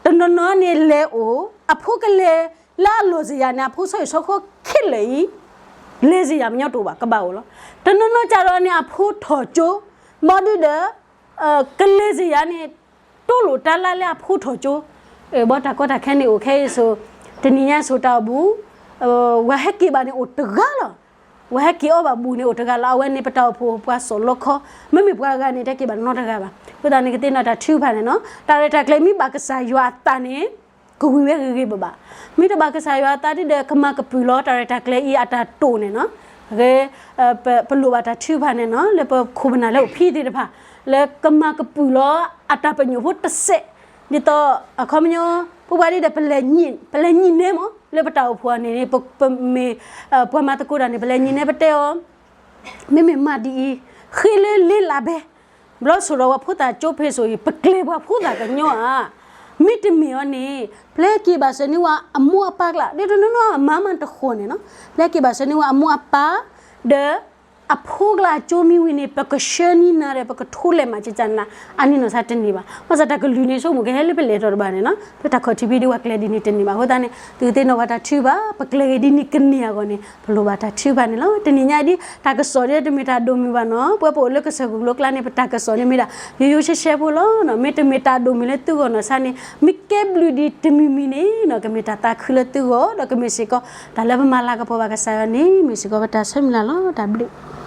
တနီၤနီၤန့ၣ်လဲၤအိၣ် အဖိကလဲၤ လၢအလီၢ်စ့ၢ်ယၤန့ၣ် အဖိဆီဟံၣ်ဆီဃီခဲလၢာ်အံၤ လဲၤစ့ၢ်ယၤမညီတအိၣ်ဘၣ် ကဘၣ်အိၣ်လီၤ တနီၤနီၤကဒီးန့ၣ် အဖိထီၣ်ကၠိ ဘီဒုဒီး ကလဲၤစ့ၢ်ယၤန့ၣ် တိလိာ်တၢ်လၢလၢအဖိထီၣ်ကၠိ ဘီတၢ်ကီတၢ်ခဲန့ၣ်အိၣ်ခဲအံၤစိၤ တနံၤညါစိၤတၢ်အိၣ်ဘူၣ် ဝဲဟဲက့ၤဘၣ်န့ၣ်အိၣ်တဂၤလီၤ ဝဲဟဲက့ၤအီၣ်ဘၣ်ဘူၣ်န့ၣ်အိၣ်တဂၤလီၤ အဝဲန့ၣ်ပတၢ်အိၣ်ဖှိၣ်ပှၤစိာ်လီခီ မ့မ့ၢ်ပှၤဂၤန့ၣ် တဟဲက့ၤဘၣ်နီတဂၤဘၣ် အဃိသတးန့ၣ် ကသ့ၣ်နီၣ်တၢ်ထုကဖၣ်န့ၣ်နီၤ တၢ်ရဲၣ်တၢ်ကျဲၤမ့ၢ်ဘၣ်ကစၢ်ယွၤအသးန့ၣ် ကဝံၤဝဲဂ့ၤဂ့ၤဘၣ်ဘၣ် မ့ၢ်တဘၣ်ကစၢ်ယွၤအသးဒ်ဒီး ကမၤကပုာ်လီၤတၢ်ရဲၣ်တၢ်ကျဲၤအံၤအတၢ်တိာ်န့ၣ်နီၤ ဂ့ၤ ပလိၣ်ဘၣ်တၢ်ထုကဖၣ်န့ၣ်နီၤ လၢပခိၣ်ပနၢ်လၢအိၣ်ဖဲသ့ၣ်တဖၣ် လၢကမၤကပုာ်လီၤအတၢ်ပညိၣ်ဖိတစဲး ဒ်သိး အခီပညီ ပပှၤဒ်ဒီး ပလဲၤညံၣ်နဲမး လၢပတၢ်အိၣ်ဖှိၣ်အန့ၣ်န့ၣ် ပမ့ၢ် ပှၤမၤသကိးတၢ်န့ၣ် ပလဲၤညံၣ်နဲပတဲအီၤ မ့မ့ၢ်မၤဒ်အံၤ ဃ့လၢလ့လးဘဲ ဘျီစိၤဒီးပှၤဖိသၣ်ကၠိဖဲစိၤအံၤ ပကျဲၤပှၤဖိသၣ်ကညီဧါ မ့တမ့ၢ်အီၤန့ၣ် ပျဲက့ၤဘၣ်စၢၤန့ၢ်ဝဲအမိၢ်အပၢ်ကျါ ဒ်တနီၤနီၤမၤမၤတဃီန့ၣ်နီၤ ပျဲက့ၤဘၣ်စၢၤန့ၢ်ဝဲအမိၢ်အပၢ် ဒီး အဖိကျါအကၠိမ့ၢ်ဝံၤန့ၣ် ပကဆှၢန့ၢ်နၤဒီး ပကထိလဲၤမၤစၢၤနၤ အနံၣ်နီၢ်ဆါတန့ၢ်ဘၣ် ဘၣ်ဆၣ်တၢ်ကလုၢ်န့ၣ် ဆိကမိၣ်ကဟဲလၢပလဲၤထီၣ်တဘၣ်န့ၣ်နီၤ လၢတၢ်ခီၣ်ထံးဖဲဒ်ပှၤကျဲၤဒ်န့ၣ်တန့ၢ်ဘၣ် အဃိသတးန့ၣ် သုကသ့ၣ်နီၣ်ပှၤတၢ်ထုကဖၣ် ပကျဲၤဂ့ၤဒ်န့ၣ်ကန့ၢ်အဂီၢ်န့ၣ် ပလိၣ်ဘၣ်တၢ်ထုကဖၣ်န့ၣ်လီၤ တနံၤညါအံၤဒ် တၢ်ကစီၣ်ဒ်တမ့ၢ်တၢ်ဒိၣ်မုၢ်ဘၣ်နီၤ ပဝဲပအိၣ်လၢကစၢၢ်ခိၣ်ကျိကျါန့ၣ် ပတၢ်ကစီၣ်န့ၣ်မ့ၢ်ဒၣ် ယိယိရှဲရှဲဖိလီၤ မ့တမ့ၢ်တၢ်ဒိၣ်မုၢ်လၢသုဂီၢ်နီၢ်ဆါန့ၣ် မ့ၢ်ကဲဘျုးဒံးတမံၤမံၤန့ၣ်နီၤ ကမ့ၢ်တၢ်သးခုလၢသုဂီၢ် ဒီးကမ့ၢ်စ့ၢ်ကီး တၢ်လၢပမၤလၤကပီၤဘၣ်ကစၢ်ယွၤန့ၣ် မ့ၢ်စ့ၢ်ကီးပတၢ်ဆၢမုၢ်လၢ်လီၤ တၢ်ဘျုး